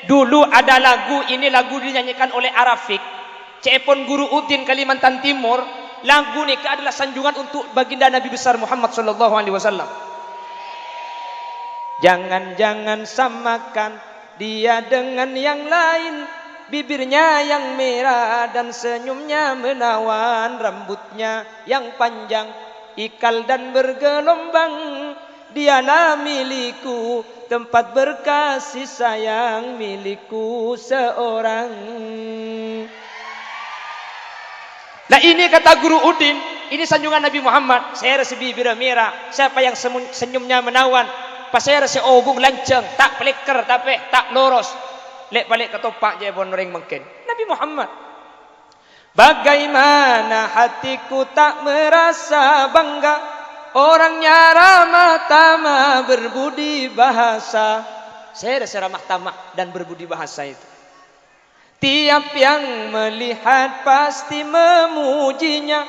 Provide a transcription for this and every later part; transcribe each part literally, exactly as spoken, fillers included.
Dulu ada lagu, ini lagu dinyanyikan oleh Arafik, ca'èpon Guru Udin Kalimantan Timur. Lagu nèka adalah sanjungan untuk baginda Nabi besar Muhammad sallallahu alaihi wasallam. Jangan-jangan samakan dia dengan yang lain, bibirnya yang merah dan senyumnya menawan, rambutnya yang panjang, ikal dan bergelombang. Dialah milikku, tempat berkasih sayang milikku seorang. Lah, ini kata Guru Udin, ini sanjungan Nabi Muhammad, "Sèra sè bibirra mèra, siapa yang semun-, senyumnya menawan, pasèra sè obung lanjhâng, ta' plèkker tapè ta' loros." Lè'-palè' katoppa' ca'èpon orèng mangkèn. Nabi Muhammad. Bagaimana hatiku tak merasa bangga, orangnya ramah tamah berbudi bahasa. Sèra sè ramah tamah dan berbudi bahasa itu. Tiap yang melihat pasti memujinya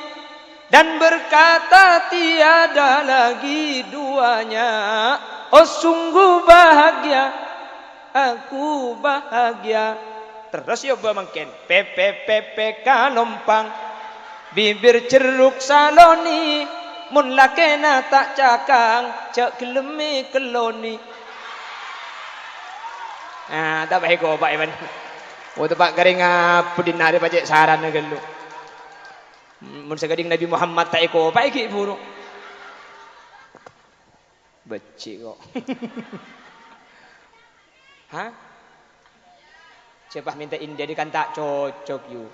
dan berkata, "Tiada lagi duanya." Oh, sungguh bahagia, aku bahagia. Terros yâ bâ mangkèn, "Pèpè, pèpè, kalompang, bibir jerruk saloni, mon lakèna ta' cakang, jhâ' ghellem èkelloni." Nah, ta' bâi kopa', Iwan. Oh, teppa' karèng apa dinna' arè pajhât sarana ghâllu. Mon sakadhing Nabi Muhammad ta' èkopa'è ghi' buru. Becce' ko'. Hah? Sè pas mènta India di kan ta' cocok, yu.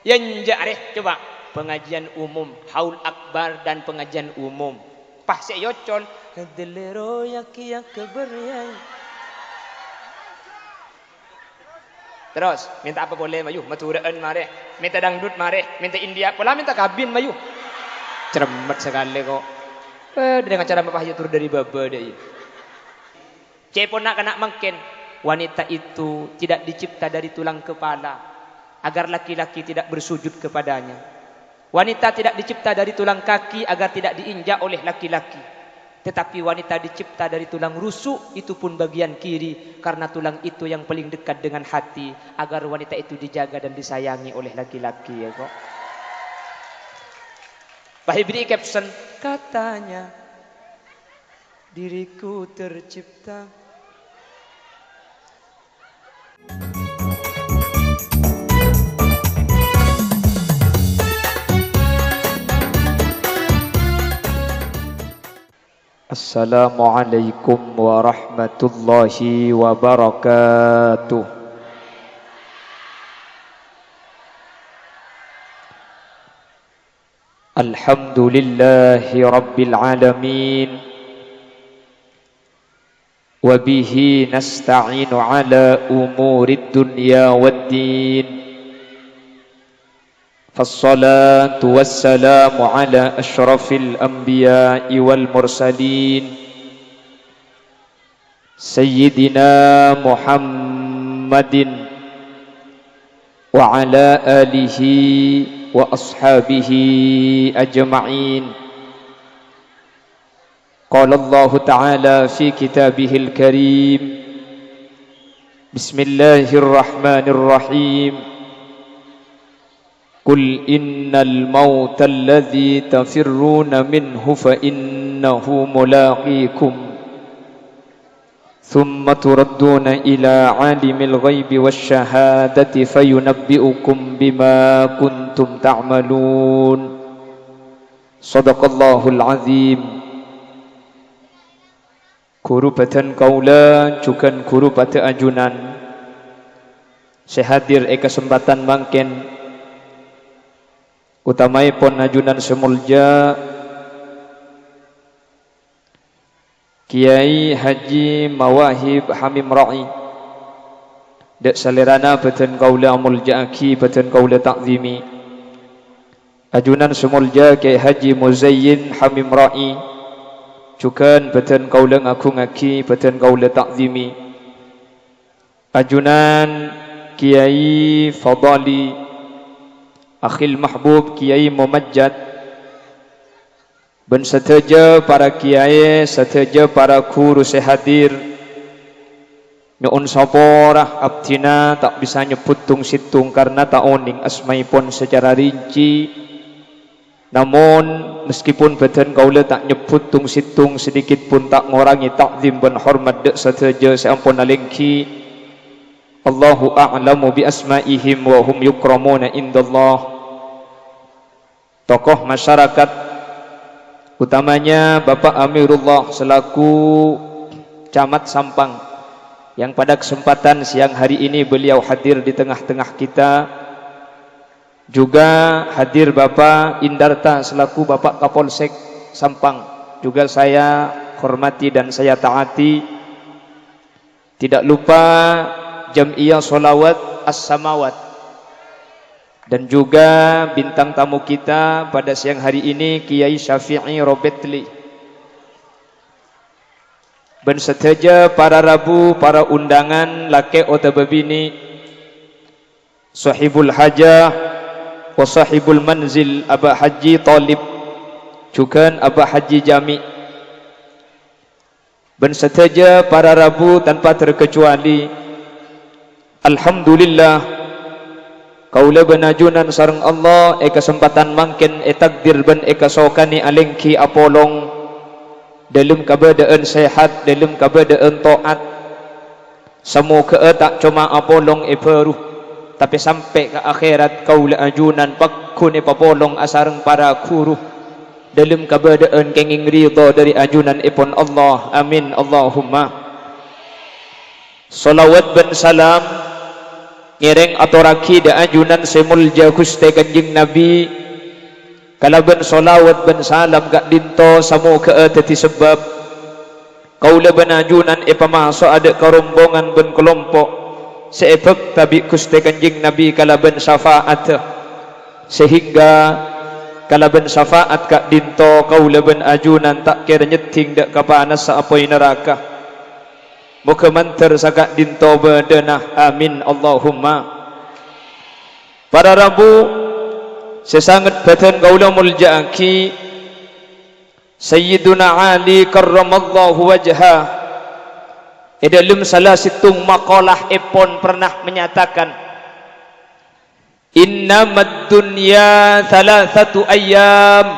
Yâ enjâ' arè, coba. Pengajian umum, haul akbar dan pengajian umum. Pas sè èocol, "Dellèro yâ kèya kèbâr yâ." Terros, mènta apa polè, mayu? Madhurâ'ân marè, mènta dangdut marè, mènta India, pola mènta kabin, mayu. Ceremmet sakalè, ko'. Eh, dâri ngacara apa yâ tur dâri bâbâ, dâ' iyâ. Ca'èpon na'-kana' mangkèn, wanita itu tidak dicipta dari tulang kepala, agar laki-laki tidak bersujud kepadanya. Wanita tidak dicipta dari tulang kaki agar tidak diinjak oleh laki-laki. Tetapi wanita dicipta dari tulang rusuk, itu pun bagian kiri, karena tulang itu yang paling dekat dengan hati, agar wanita itu dijaga dan disayangi oleh laki-laki, yâ, ko'. Pas èbèrri'i caption, katanya, "Diriku tercipta." Assalamualaikum warahmatullahi wabarakatuh. Alhamdulillahi rabbil alamin. Wa bihi nasta'inu ala umurid dunya wad din. Fassalatu wassalamu ala asyrafil anbiya'i wal mursalin. Sayyidina Muhammadin wa ala alihi wa ashabihi ajma'in. Qala Allahu ta'ala fi kitabihil karim, bismillahirrahmanirrahim. Qul innal mautal ladzi tafirruna minhu fa innahu mulaqikum. Tsumma turadduna ila alimil ghaibi wasy syahadati fayunabbi'ukum bima kuntum ta'malun. Shadaqallahul azim. Ghuru bhâdhân kaulâ jhughân ghuru padâ ajunan sè hadir è kasempadhân mangkèn, utamaèpon ajunan sè molja Kiai Haji Mawahib Hamim Ra'i. Dâ' salèrana bhâdhân kaulâ amolja'aghi, bhâdhân kaulâ ta'zimi. Ajunan sè molja Kiai Haji Muzayyin Hamim Ra'i, jhughân bhâdhân kaulâ ngagungaghi, bhâdhân kaulâ ta'zimi. Ajunan Kiai Fadali, akhil mahbub Kiai Momajjad, bân sadhâjâ para kiai, sadhâjâ para ghuru sè hadir, Nyo'on sapora, abdhina ta' bisa nyebbhut tong-settong karna ta' onèng asmaèpon sacara rinci. Namon, meskipun bhâdhân kaulâ ta' nyebbhut tong-settong, sedikit pun ta' ngorangè ta'zim bân hormat dâ' sadhâjâ sè ampon alèngghi. Allahu a'lamu bi asma'ihim wa hum yukramuna indallah. Tokoh masyarakat, utamanya Bapak Amirullah selaku Camat Sampang, yang pada kesempatan siang hari ini beliau hadir di tengah-tengah kita. Juga hadir Bapak Indarta selaku Bapak Kapolsek Sampang, juga saya hormati dan saya taati. Tidak lupa Jam'iyah Sholawat As-Samawat. Dan juga bintang tamu kita pada siang hari ini, Kiai Syafi'i Robetli. Bân sadhâjâ para rabu, para undangan, lakè' otabâ binè', Sohibul Hajah wa Sohibul Manzil, Aba' Haji Thalib, jhughân Aba' Haji Jami'. Bân sadhâjâ para rabu tanpa terkecuali. Alhamdulillah, kaulâ bân ajunan sareng Allah è kasempatan mangkèn ètakdir bân èkasokanè alèngghi apolong dâlem kabâdâ'ân sehat, dâlem kabâdâ'ân to'at. Samoghâ'â ta' coma apolong è bâru, tapè sampè' ka akhèrat kaulâ ajunan pagghun èpapolong asareng para ghuru dâlem kabâdâ'ân kèngèng ridho dâri ajunanèpon Allah. Amin, Allahumma. Sholawat bân salam ngèrèng atorraghi dâ' ajunan sè molja Ghustè Kanjeng Nabi, kalabân sholawat bân salam ka'dinto samoghâ'â dâddhi sabâb kaulâ bân ajunan èpamaso'a dâ' ka rombongan bân kalompo' sè èbhâkta bi' Ghustè Kanjeng Nabi kalabân syafa'adhâ, sehingga kalabân syafa'at ka'dinto kaulâ bân ajunan ta' kèra nyèddhing dâ' ka panassa apoy naraka. Moghâ mandhâr saka'dinto bâdâna. Amin, Allahumma. Para rabu sè sanget bhâdhân kaulâ molja'aghi, Sayyiduna Ali karramallahu wajhah, è dâlem sala sèttong maqalahèpon pernah menyatakan, "Innamad dunya thalathatu ayyam."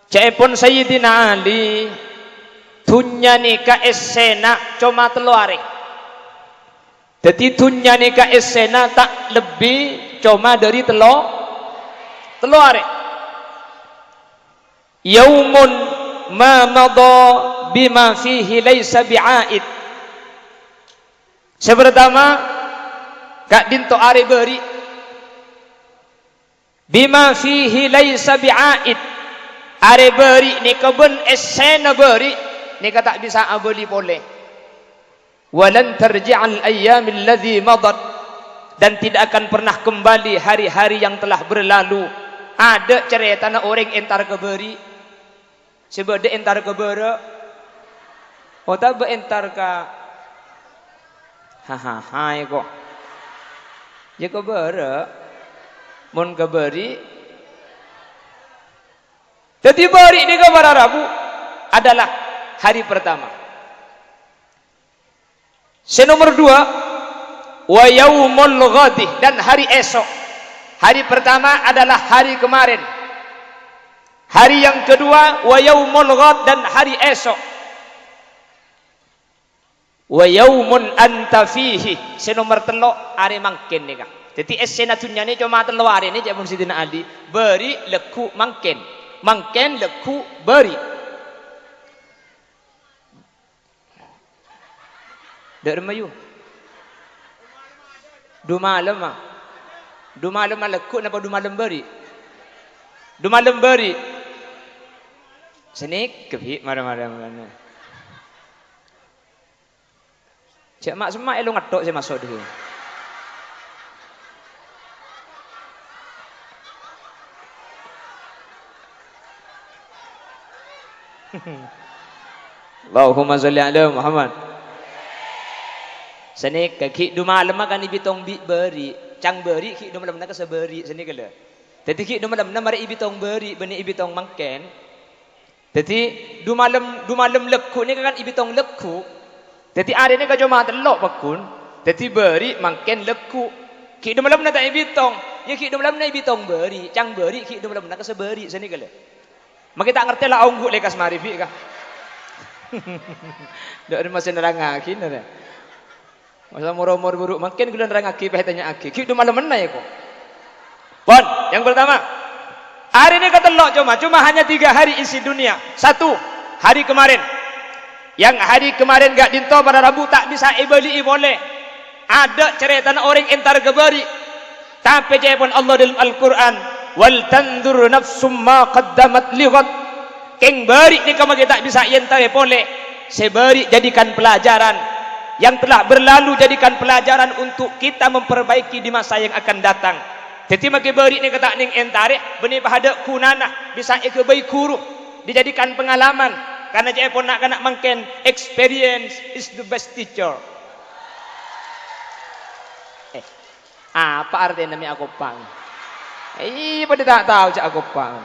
Ca'èpon Sayyidina Ali, "Dhunnya nèka èssèna coma tello arè." Dâddhi, dhunnya nèka èssèna ta' lebbi coma dâri tello, tello arè. "Yaumun ma madha bima fihi laisa bi'aid." Sè partama, ka'dinto arè bâri'. "Bima fihi laisa bi'aid." Arè bâri' nèka bân èssèna bâri' nèka ta' bisa abâli polè. "Wa lan tarji'al ayyamil ladzi madat." Dan tidak akan pernah kembali hari-hari yang telah berlalu. Adâ' carètana orèng entar ka bâri'. Sè bâdâ entar ka bârâ'. Otabâ entar ka, ha, ha, ha, iyâ, ko'. Iyâ, ka bârâ'. Mon ka bâri'. Dâddhi, bâri' nèka para rabu adalah hari pertama. Sè nomor dua, "Wa yaumul ghadi," dan hari esok. Hari pertama adalah hari kemarin. Hari yang kedua, "Wa yaumul ghad," dan hari esok. "Wa yaumun anta fihi," sè nomor tello', arè mangkèn nèka. Dâddhi, èssèna dhunnya nè coma tello' arè nè, ca'èpon Sayyidina Ali. Bâri', lagghu', mangkèn. Mangkèn, lagghu', bâri'. Dâ' remma, yu. Dumalemma. Dumalemma lagghu' napa dumalem bâri'? Dumalem bâri'. Sanèka bi' mara-mara. Jhâ' ma'-, semma' èlonga' tok sè maso' dhi. Allahumma sholli ala Muhammad. Sanèka ghi' dumalemma kan èbitong bi' bâri', cang bâri' ghi' dumalemma ka sabâri', sanèka lho. Dâddhi ghi' dumalemma marè èbitong bâri', bânnè èbitong mangkèn. Dâddhi, dumalem, dumalem lagghu' nèka kan èbitong lagghu'. Dhâddhi arè nèka coma tello' pagghun. Dhâddhi bâri' mangkèn lagghu'. Ghi' dhu malemma ta' èbitong. Iyâ ghi' dhu malemma èbitong bâri'. Ca'na bâri' ghi' dhu malemma ka sabâri' sanèka lho. Mangkèn ta' ngartè la ongghu lèkas marè bi' ka. Dâ' rèma sè nerrangngaghi nèka. Masa mor-omor buru mangkèn ghulâ nerrangngaghi, pas ètanya'aghi. Ghi' dhu malemma iyâ ko. Pon, yang pertama. Hari ini ketello' coma, coma hanya tiga hari isi dunia. Satu, hari kemarin. Yang hari kemarin gak dinto para rabu ta' bisa èbâli'i polè. Adâ' carètana orèng entar ka bâri'. Tapè ca'èpon Allah dâlem Al-Qur'an, "Wal tanzur nafsum ma qaddamat lighad." Kèng bâri' nèka mangkèn ta' bisa èentarè polè. Sè bâri' jadikan pelajaran. Yang telah berlalu jadikan pelajaran untuk kita memperbaiki di masa yang akan datang. Dhâddhi mangkèn bâri' nèka ta' nèng èntarè, bânnè padâ ghunana, bisa èghâbây ghuru, dijadikan pengalaman. Karena ca'èpon na'-kana' mangkèn, experience is the best teacher. Eh, apa artèna mè' akopang? Iyâ, padâ ta' tao jâ' akopang.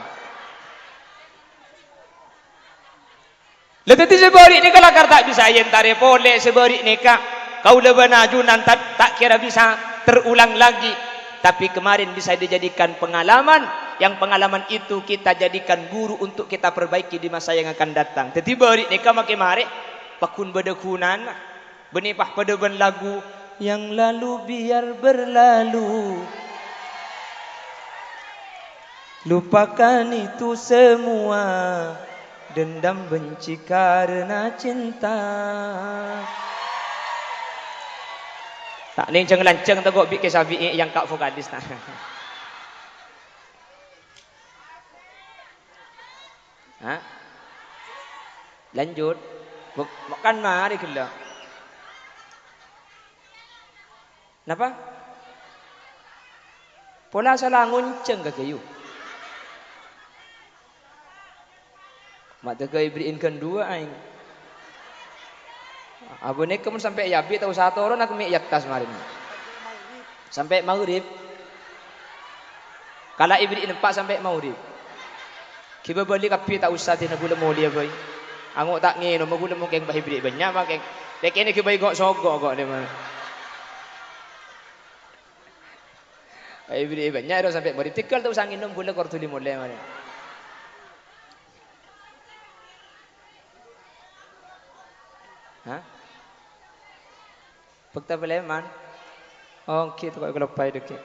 La, dhâddhi sè bâri' nèka lakar ta' bisa èentarè polè, sè bâri' nèka kaulâ bân ajunan ta', ta' kèra bisa terulang lagi. Tapi kemarin bisa dijadikan pengalaman, yang pengalaman itu kita jadikan guru untuk kita perbaiki di masa yang akan datang. Dhâddhi bâri' nèka mangkèn marè, pagghun bâdâ ghunana. Bânnè pas padâ bân lagu, "Yang lalu biar berlalu. Lupakan itu semua. Dendam benci karena cinta." Ta' nèng jâng-lanjhâng tako' bi' Kè Sabi'i yang ka' vokalis, nah. Ha? Lanjut. Bu-, kan marè ghellâ'. Napa? Pola sala ngonjhâng ka ghâyu. Ma' tèghâ èbherri'in ghân duwâ' aèng. Abâ nèka mon sampè' è abi' ta' osa toron aku mè' è attas marèna. Sampè' maghrib. Kala èbherri'in empa' sampè' maghrib. Ghibâ bâli kabbhi ta' osa dina ghulâ molèya bhâi. Ango' ta' ngènoma ghulâ mongkèng bâ èbherri' bânnya' mangkèng. Pèkkèna ghibâ ègo'-sogo' ko' dâ' marè. Bâ èbherri' bânnya' ro sampè' maghrib. Tèghâl ta' osa ngènom ghulâ kor dhuli molè marè. Hah? Bâkta palèman? Oh, ghi' tako' èkaloppaè dhâggi'.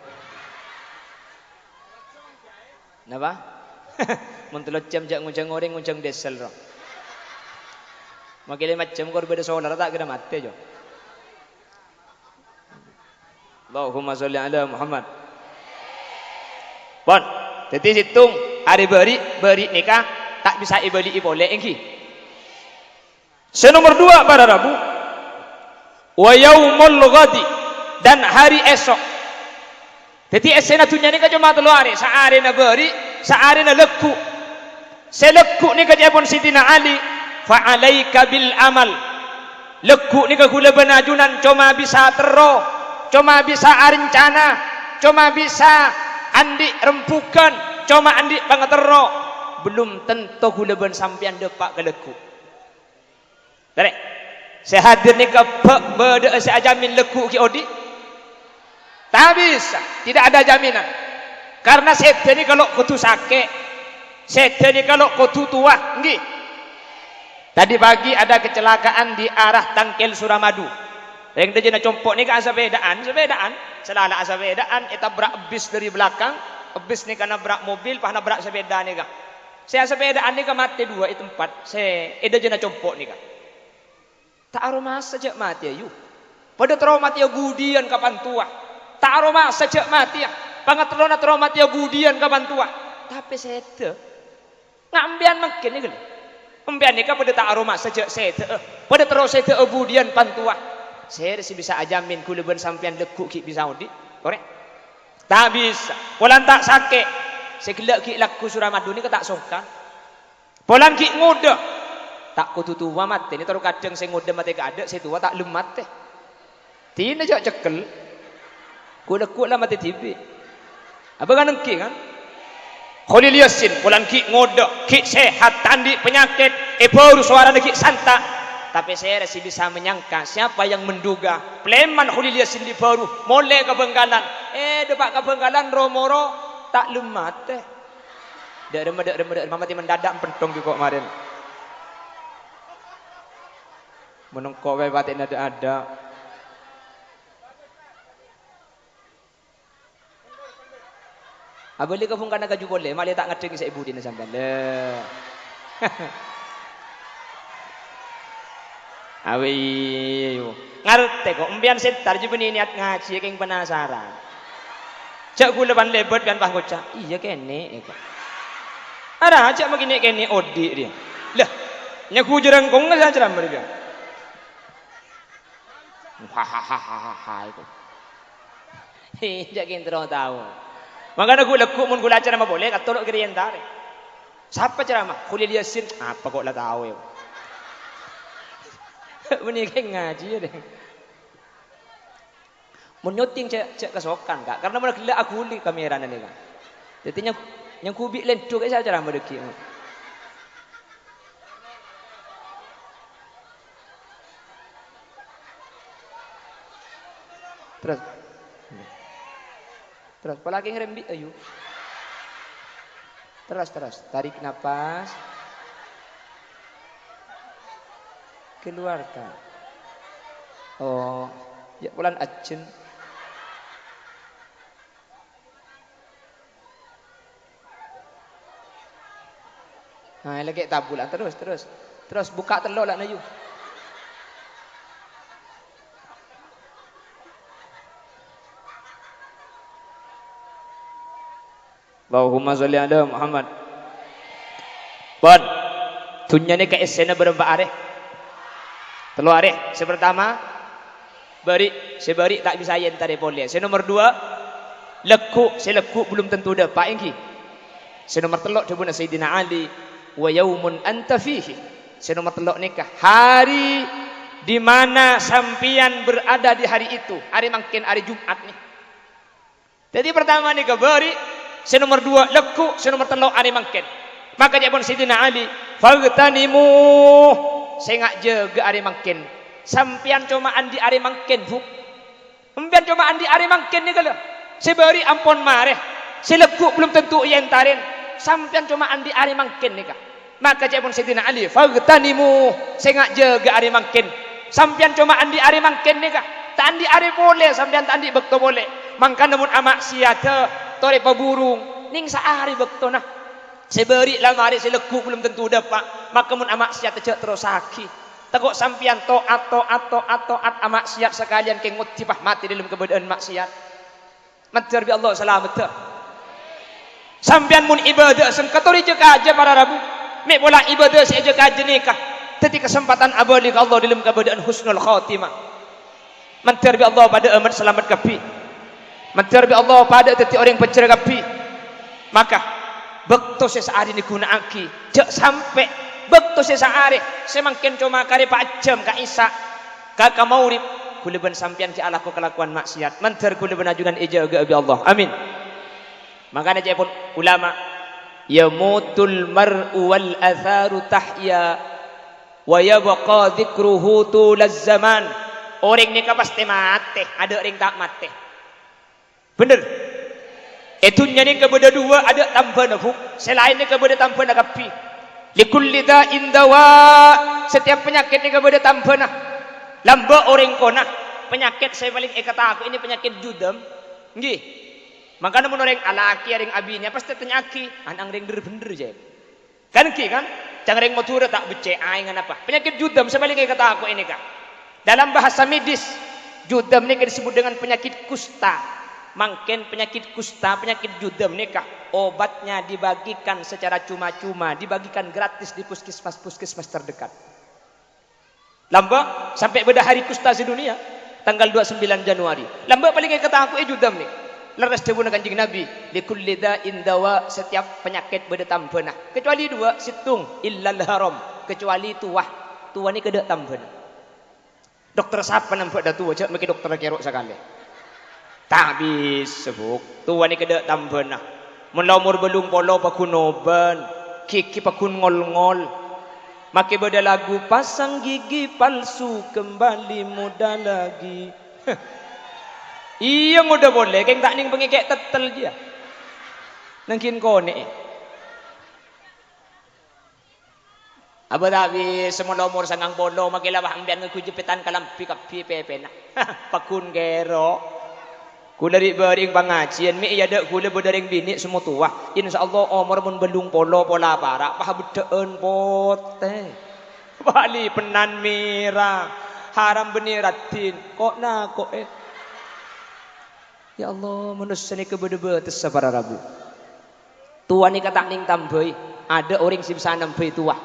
Napa? Mon tello jam jâ' ngonjhâng orèng, ngonjhâng diesel, ro. Mangkèn lèma jam kor bâdâ solar, ta' kèra matè, Jo. Allahumma sholli ala Muhammad. Pon, dhâddhi sèttong arè bâri', bâri' nèka ta' bisa èbâli'i polè, èngghi. Sè nomor dua, para rabu, wa yaumul ghadi, dan hari esok. Dhâddhi, èssèna dhunnya nèka coma tello arè, saarèna bâri', saarèna lagghu'. Sè lagghu' nèka ca'èpon Sidina Ali, "Fa alaika bil amal." Lagghu' nèka ghulâ bân ajunan coma bisa terro, coma bisa arencana, coma bisa andi' rembughân, coma andi' pangaterro. Belum tentu ghulâ bân sampèyan dâpa' ka lagghu'. Tarè, sè hadir nèka bâ-, bâdâ'â sè ajamin lagghu' ghi' odi'? Ta' bisa, tidak ada jaminan. Karena sèdhâ nèka lo' kodhu sakè', sèdhâ nèka lo' kodhu towa, èngghi. Tadi pagi ada kecelakaan di arah Tangkil Suramadu. Rèng dhâjâna compo' nèka asapèdaan, sapèdaan, sè lala'a sapèdaan ètabrak bis dâri bâlâkang, bis nèka nabrak mobil, pas nabrak sapèda nèka. Sè asapèdaan nèka matè duwâ' è tempat, sè è dhâjâna compo' nèka. Ta' aromasa jâ' matèya, yu. Padâ terro matèya budiyân kapan towa. Ta' aromasa jâ' matèya. Pangaterrona terro matèya budiyân kapan towa. Tapè sèdhâ. Nga' empèyan mangkèn nèka, lho. Empèyan nèka padâ ta' aromasa jâ' sèdhâ'â. Padâ terro sèdhâ'â budiyân pan towa. Sèrè sè bisa ajamin ghulâ bân sampèyan lagghu' ghi' bisa odi'? Korè'? Ta' bisa. Polana ta' sakè'. Sè ghellâ' ghi' lagghu' Suramadu nèka ta' songkan. Polana ghi' ngodâ. Ta' kodhu towa matèna, terro kadhâng sè ngodâ matè kaadâ', sè towa ta' lem matè. Dina jâ' cekkel. Ghu'-lagghu' la matè dhibi'. Apa kan èngghi, kan? Kholil Yasin, polana ghi' ngodâ, ghi' sehat, ta' andi' panyakèt, èbhuru sowarana ghi' santa'. Tapè sèra sè bisa menyangka, siapa yang menduga, palèman Kholil Yasin Libaru molè ka Bhângkalan. Eh, dâpa' ka Bhângkalan, ro-moro ta' lem matè. Dâ' remma, dâ' remma, dâ' remma, matè mendadak, penthong ghi' ko' marèn. Mon engko' bhâi patèna dâ'-adâ'. Abâli ka bhungkana kaju polè, malè ta' ngeddhing sè è budina sampèyan. Lè. Awi, ngartè ko', empèyan sè entar jâ bânnè niyat ngajhi, kèng penasaran. Jâ' ghulâ pan lèbât kan pas ngoca', "Iyâ kènè'," èko. Ara, jâ' makè nè'-kènè' odi' rèya. Lah, nyagu jârângkongnga sè acaramma rèya. Hahaha, èko. Jâ' kèng terro tao. Mangkana ghu-, lagghu' mon ghulâ acaramma polè, katolo' kèrè entarè. Sapa ceramah? Kholil Yasin. Apa ko' la tao, ya? Mending ngajhi, ya, deh. Mon nyuting jâ', jâ' kasokan, Kak. Karena mon ghellâ' aghuli kamerana nèka. Dâddhi nyang, nyang ghubi' lèndhu ka'issa' ceramah dâggi'. Terros. Terros, polana kèng rembi', ayo. Terros, terros. Tarik napas. Keluarkan. Oh, jâ' polana ajjhân. Nah, lagi tabulan terros, terros. Terros bukka' tello' la, nayu. Allahumma sholli ala Muhammad. Pon. Dhunnya nèka èssèna bârâmpa arè? Tello' arè. Sè partama, bâri'. Sè bâri' ta' bisa èentarè polè. Sè nomer duwâ', lagghu'. Sè lagghu' belum tentu dâpa', ènggi. Sè nomer tello' dhâbuna Sayyidina Ali, "Wa yaumun anta fihi." Sè nomer tello' nèka, hari di mana sampèyan berada di hari itu. Arè mangkèn, arè Jum'at, nè. Dâddhi, partama nèka bâri', sè nomer duwâ' lagghu', sè nomer tello' arè mangkèn. Maka ca'èpon Sayyidina Ali, "Faghtanimu, sènga' jâgâ arè mangkèn." Sampèyan coma andi' arè mangkèn, Bu. Sampèyan coma andi' arè mangkèn nèka, lho. Sè bâri' ampon marè, sè lagghu' belum tentu èentarè. Sampèyan coma andi' arè mangkèn nèka. Maka ca'èpon Sayyidina Ali, "Faghtanimu, sènga' jâgâ arè mangkèn." Sampèyan coma andi' arè mangkèn nèka. Ta' andi' arè polè, sampèyan ta' andi' bâkto polè. Mangkana mon amaksiyadhâ, torè paburung, nèng saarè bâktona. Sè bâri' la marè, sè lagghu' belum tentu dâpa'. Maka mon amaksiyadhâ jâ' terrossaghi. Tako' sampèyan to'at, to'at, to'at, to'at, amaksiyat sakalèyan kèng ngoddhi pas matè dâlem kabâdâ'ân maksiyat. Mandhâr bi' Allah salameddhâ. Sampèyan mon ibâdâ sengka torè jâ-kajâ para rabu, mè' pola ibâdâ sè èjâ-kajâ nèka dâddhi kasempadhân abâli ka Allah dâlem kabâdâ'ân husnul khotimah. Mandhâr bi' Allah padâ'â salamet kabbhi. Mandhâr bi' Allah padâ'â dâddhi orèng pajhâr kabbhi. Maka, bâkto sè saarè nèghuna'aghi, jâ' sampè' bâkto sè saarè, sè mangkèn coma karè pa' jhâm ka Isya', ka, ka Maghrib, ghulâ bân sampèyan ghi' alako kalakowan maksiyat. Mandhâr ghulâ bân ajunan èjâgâ'â bi' Allah. Amin. Mangkana ca'èpon ulama, "Yamutul mar'u wal atharu tahya, wa yabqa dzikruhu tulaz zaman." Orèng nèka pastè matè, adâ' orèng ta' matè. Bhender. È dhunnya nèka bâdâ duwâ', adâ' tambhâna, Bu. Sè laèn nèka bâdâ tambhâna kabbhi. "Likulli da'in dawa'." Setiap panyakèt nèka bâdâ tambhâna. Lambâ' orèng kona, panyakèt sè palèng èkatako'è nèka panyakèt judam. Ènggi. Mangkana mon orèng alakè, orèng abinèya, pastè tanya'aghi, "An-, angrèng dhâr-bhender, jâ'." Kan ènggi, kan? Can orèng Madhurâ ta' beccè' aèngnga napa. Panyakèt judam sè palèng èkatako'è nèka. Dalam bahasa medis, judam nèka disebut dengan penyakit kusta. Mangkèn panyakèt kusta, panyakèt judam nèka obatnya dibagikan secara cuma-cuma, dibagikan gratis di puskesmas-puskesmas terdekat. Lambâ' sampè' bâdâ Hari Kusta Sedunia, tanggal dua puluh sembilan Januari. Lambâ' palèng èkatako'è judam nèka. Lerres dhâbuna Kanjeng Nabi, "Likulli da'in dawa'," setiap panyakèt bâdâ tambhâna. Kecuali duwâ', sèttong, illal haram, kecuali towa. Towa nèka tadâ' tambhâna. Dokter sapa nambhâ' dâ' towa, jâ' makè dokter kèro' sakalè. Ta' bisa, Bu'. Towa nèka tadâ' tambhâna. Mon la omor bâllung polo paghun obân, ghighi paghun ngol-ngol. Make bâdâ lagu, "Pasang gigi palsu, kembali muda lagi." Iyâ, ngodâ polè, kèng ta' nèng pangèkè' tettel jiyâ. Nangghing konè'è. Abâ' ta' bisa, mon la omor sangang polo, make la bâ' sampèyan ngangghuy jeppetan kalambhi kabbhi pèpèna. Paggun kèro. Kaulâ ri'-bâri'eng pangajiyân, mè' è adâ' kaulâ bâdâ rèng binè' sè motowa. Insyaallah omor mon bâllung polo pola para', pabeddhâ'ân potè. Bâli pennan mèra. Haram bânnè raddhin. Ko'-nako'è. Ya Allah, manossa nèka bâdâ bâtessa para rabu. Towa nèka ta' nèng tambâi, adâ' orèng sè bisa nambâi towa.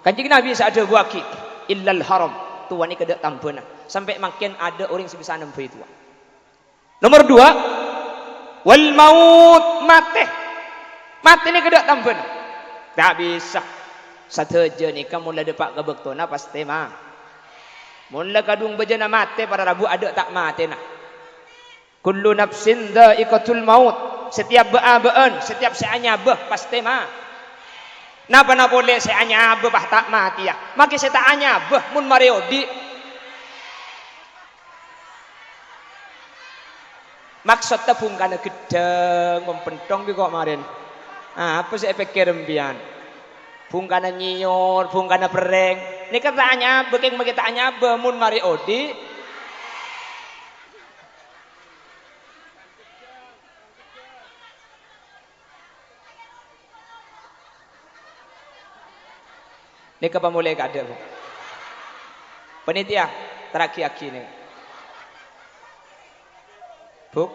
Kanjeng Nabi sè adhâbuwâghi, "Illal haram," towa nèka dâ' tambâna. Sampè' mangkèn adâ' orèng sè bisa nambâi towa. Nomor dua, wal maut, matè. Matè nèka dâ' tambâna. Ta' bisa. Sadhâjâ nèka mon la dâpa' ka bâktona pastè ma-, mon la kadhung bâjâna matè, para rabu adâ' ta' matèna. "Kullu nafsin dza'iqatul maut." Setiap bâ'-abâ'ân, setiap sè anyabâ pastè ma-, napana polè sè anyabâ pas ta' matèya? Make sè ta' anyabâ mon marè odi'. Maksoddhâ bhungkana ghedhâng, mon penthong bi' ko' marèn. Apa sè èpèkkèr empèyan? Bhungkana nyèyor, bhungkana perrèng. Nèka ta' anyabâ, kèng make ta' anyabâ mon marè odi'. Nèka pamolè kaadâ', Bu. Panitia, teraghi-aghi nèka. Bu?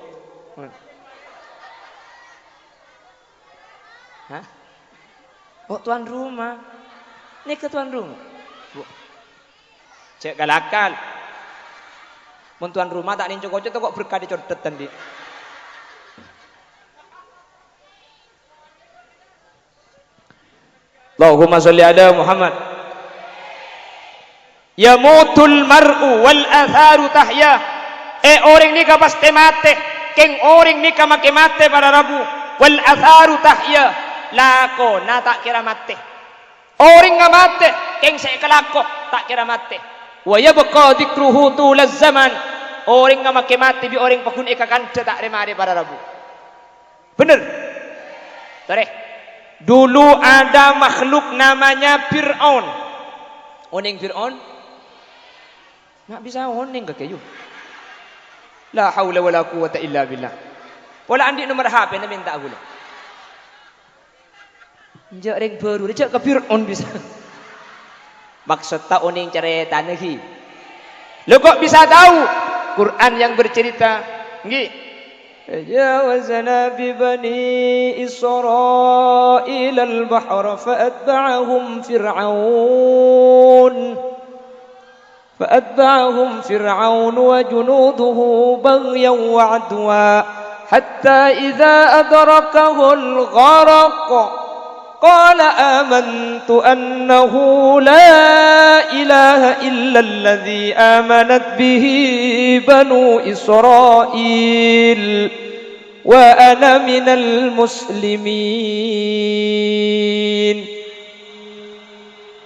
Hah? Oh, tuan rumah. Nèka tuan rumah. Bu. Jhâ' kal-akal. Mon tuan rumah ta' nèng co-koco, toko' berkah è condet andi'. Allahumma sholli ala Muhammad. "Yamutul mar'u wal atharu tahya." Eh, orèng nèka pastè matè. Kèng orèng nèka make matè para rabu. "Wal atharu tahya." Lakona ta' kèra matè. Orèngnga matè, kèng sè èkalako ta' kèra matè. "Wa yabqa dzikruhu tulaz zaman." Orèngnga make matè bi' orèng paggun èkakandhâ ta' rè-marè para rabu. Bener? Torè. Dulu ada makhluk namanya Fir'aun. Onèng Fir'aun? Nggak bisa onèng kakè, yu. La haula wala quwwata illa billah. Pola andi' nomer H P-na mènta kaulâ. Enjâ' rèng bhâru rèya jhâ' ka Fir'aun bisa. Maksoddhâ onèng carètana, ghi. Lo kok bisa tahu? Quran yang bercerita. Ngghi. "Jawazna bi bani Israilal bahra fa atba'ahum Fir'aun." فأتبعهم فرعون وجنوده بغيا وعدوا حتى إذا أدركه الغرق قال آمنت أنه لا إله إلا الذي آمنت به بنو إسرائيل وأنا من المسلمين.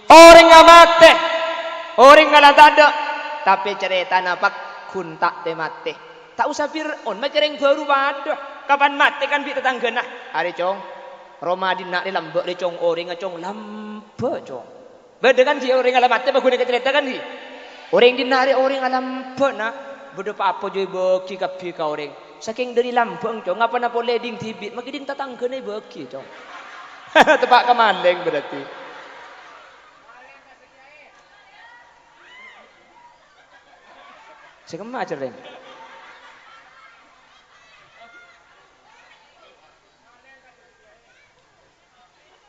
Orèngnga matè, orèngnga la tadâ', tapè carètana paggun ta' tè-matè. Ta' osa Fir'aun, ma' carèng bhâru padâ. Kapan matè kan bi' tatangghâna? Arè, Cong. Roma dinna' rè lambâ' rè, Cong, orèngnga, Cong, lambâ', Cong. Bâdâ kan ghi' orèng la matè, paggun èkacarèta kan ghi'? Orèng dinna' rè orèng alambâ', na'. Bâdâ pa-apa jâ èbâghi kabbhi ka orèng. Sakèng dâri lambâ', Cong, apana polè ding dhibi', ma' ghi' ding tatangghâna èbâghi, Cong. Teppa' ka malèng berarti. Sè kemma, Cerrèng?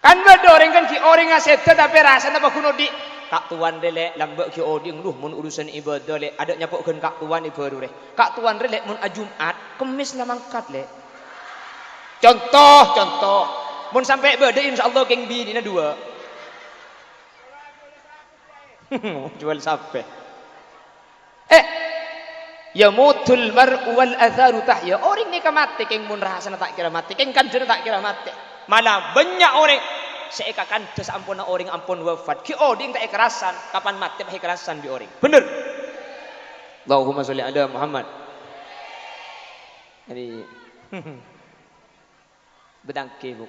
Kan bâdâ orèng kan ghi' orèngnga sèdhâ tapè rassana paggun odi'. Ka' Towan rè, Lè', lambâ' ghi' odi', duh, mon urusan ibadah, Lè', adâ' nyapo' ghân Ka' Towan è bhâru rè. Ka' Towan rè, Lè', mon Ajumat, Kemmis la mangkat, Lè'. Conto, conto. Mon sampè' bâdâ, insyaallah kèng binèna duwâ'. Juwâl sapè. Eh, yamutul mar'u wal atharu tahya. Orèng nèka matè, kèng mon rassana ta' kèra matè, kèng kandhâna ta' kèra matè. Mala bânnya' orèng Sè èkakandhâ saamponna orèng ampon wafat, ghi' odhi'na ta' èkarasan, kapan matè pas èkarasan bi' orèng. Bhender? Allahumma sholli ala Muhammad. Jadi, bâtangkè, Bu.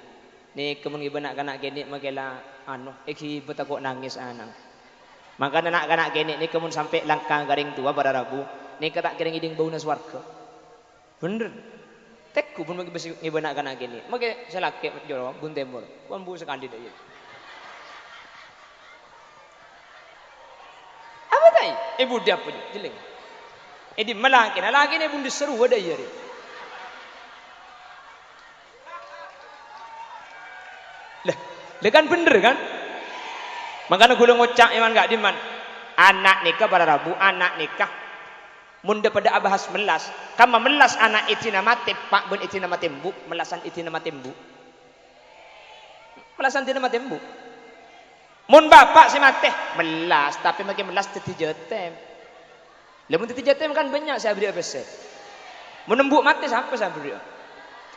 Nèka mon ngibâ na'-kana' kènè' makè la, anu, èghibâ tako' nangès ana'na. Mangkana na'-kana' kènè' nèka mon sampè' langka ka rèng towa para rabu, nèka ta' kèra ngèdhing bâuna sowarghâ. Bhender. Tèngghu bân mangkè bâs ngibâ na'-kana' kènè'. Mangkè sè lakè' jârowa bun tèmor. Bân bu sakalè dâ' iyâ. Apa ta' iyâ? È budi apa jâ? Jelleng. È dimma lakèna? Lakèna è bun dissa' rowa dâ' iyâ rè. Lah, lah kan bhender kan? Mangkana ghulâ ngoca' è man ka'dimman. Ana' nèka para rabu, ana' nèka. Mon dhâ-, padâ abahas mellas, kamma mellas ana' èdina matè eppa' bân èdina matè embu', mellasan èdina matè embu'. Mellasan èdina matè embu'. Mon bapa' sè matè, mellas, tapè makè mellas dhâddhi jâtèm. Lah, mon dhâddhi jâtèm kan bânnya' sè aberri'â pèssè. Mon embu' matè, sapa sè aberri'â?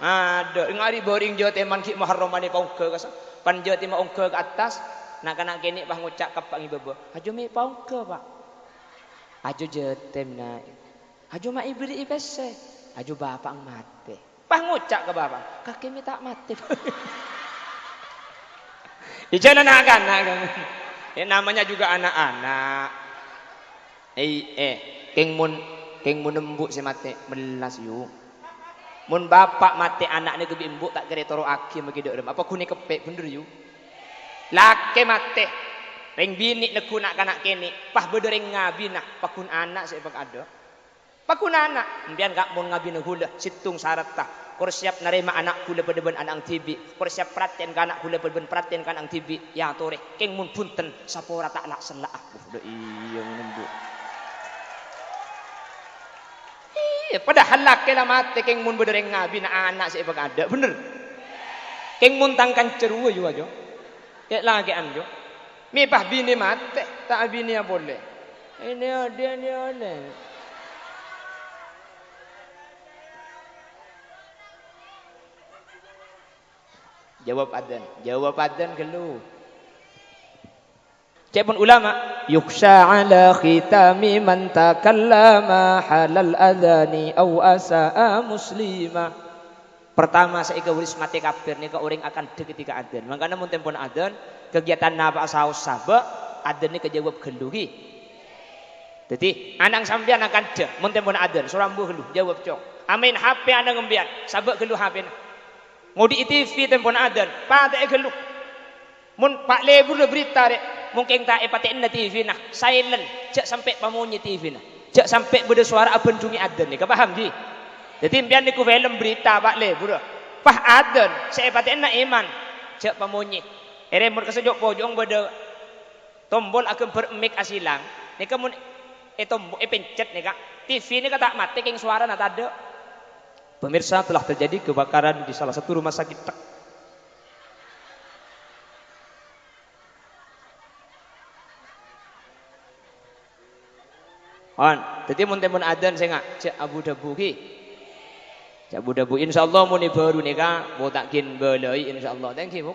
Adâ', ngari bâring jâtèman ghi' maharromanè paongghâ ka sa-, pan jâtèma ongghâ ka attas, na'-kana' kènè' pas ngoca' ka eppa' ngibâ, "Ajo mè' paongghâ, Pa'." "Ajo jâtèm, Na'." "Ajo ma' èberri'i pèssè, ajo bapa'na matè." Pas ngoca' ka bapa'na, "Kakè mè' ta' matè." Ijâna na'-kana' kan. Ya, namanya juga anak-anak. Eh, eh, kèng mon, kèng mon embu' sè matè, mellas, yu. Mon bapa' matè ana'na ghâbi' embu' ta' kèra ètoro'aghi makè dâ' remma. Apa ghunè keppè', bhender, yu? Lakè matè, rèng binè' neggu' na'-kana' kènè', pas bâdâ rèng ngabina, paggun ana' sè èpakadâ'. Paggun ana', empèyan, Ka', mon ngabina ghulâ, sèttong saradhdhâ, kor siap narèma ana' ghulâ padâ bân ana'na dhibi', kor siap parhatèn ka ana' ghulâ padâ bân parhatèn ka ana'na dhibi', èyatorè, kèng mon bhunten, sapora ta' la'-sella'a. Wah, dâ' iyâ, mon embu'. Iyâ, padahal lakè la matè, kèng mon bâdâ rèng ngabina ana' sè èpakadâ', bhender? Kèng mon tang kanca rowa, yu, ajo. Kè'-lakè'an, yu. Mè' pas binè matè, ta' abinèya polè. Ini adèn, ya, adèn. Jawab adzan. Jawab adzan ghâllu. Ca'èpon ulama, "Yukhsha 'ala khitami man takallama halal adzani aw asa'a muslima." Pertama, sè èkabâris matè kafir nèka orèng akandhâ ketika adzan. Mangkana mon tempona adzan, kegiatan napa'a saos sabâ', adzan nèka jawab ghâllu, ghi. Dhâddhi, ana'na sampèyan akandhâ, mon tempona adzan, soro ambu ghâllu, jawab, Cong. Amaèn H P ana'na sampèyan, sabâ' ghâllu H P-na. Ngodhi'i T V tempona adzan, patè'è ghâllu. Mon pa' lebur la berita, rè', mon kèng ta' èpatè'ana T V-na, silent, jhâ' sampè' pamonyè T V-na. Jhâ' sampè' bâdâ sowara abhândhungè adzan, nèka paham, ghi? Dhâddhi, empèyan nèko film berita, pa' lebur. Pas adzan, sè èpatè'ana iman, jhâ' pamonyè. Èrè mon ka sè jo'-pojo'na bâdâ tombol aghâmbhâr mic asilang, nèka mon ètombo-, èpencet nèka, T V nèka ta' matè, kèng sowarana tadâ'. Pemirsa, telah terjadi kebakaran di salah satu rumah sakit. On, dhâddhi mon tempona adzan sènga', jhâ' abu-dhâbu, ghi. Jhâ' abu-dhâbu. Insyaallah, mon è bhâru nèka, bâ' ta' ghi' bâlâi, insyaallah. Thank you, Bu.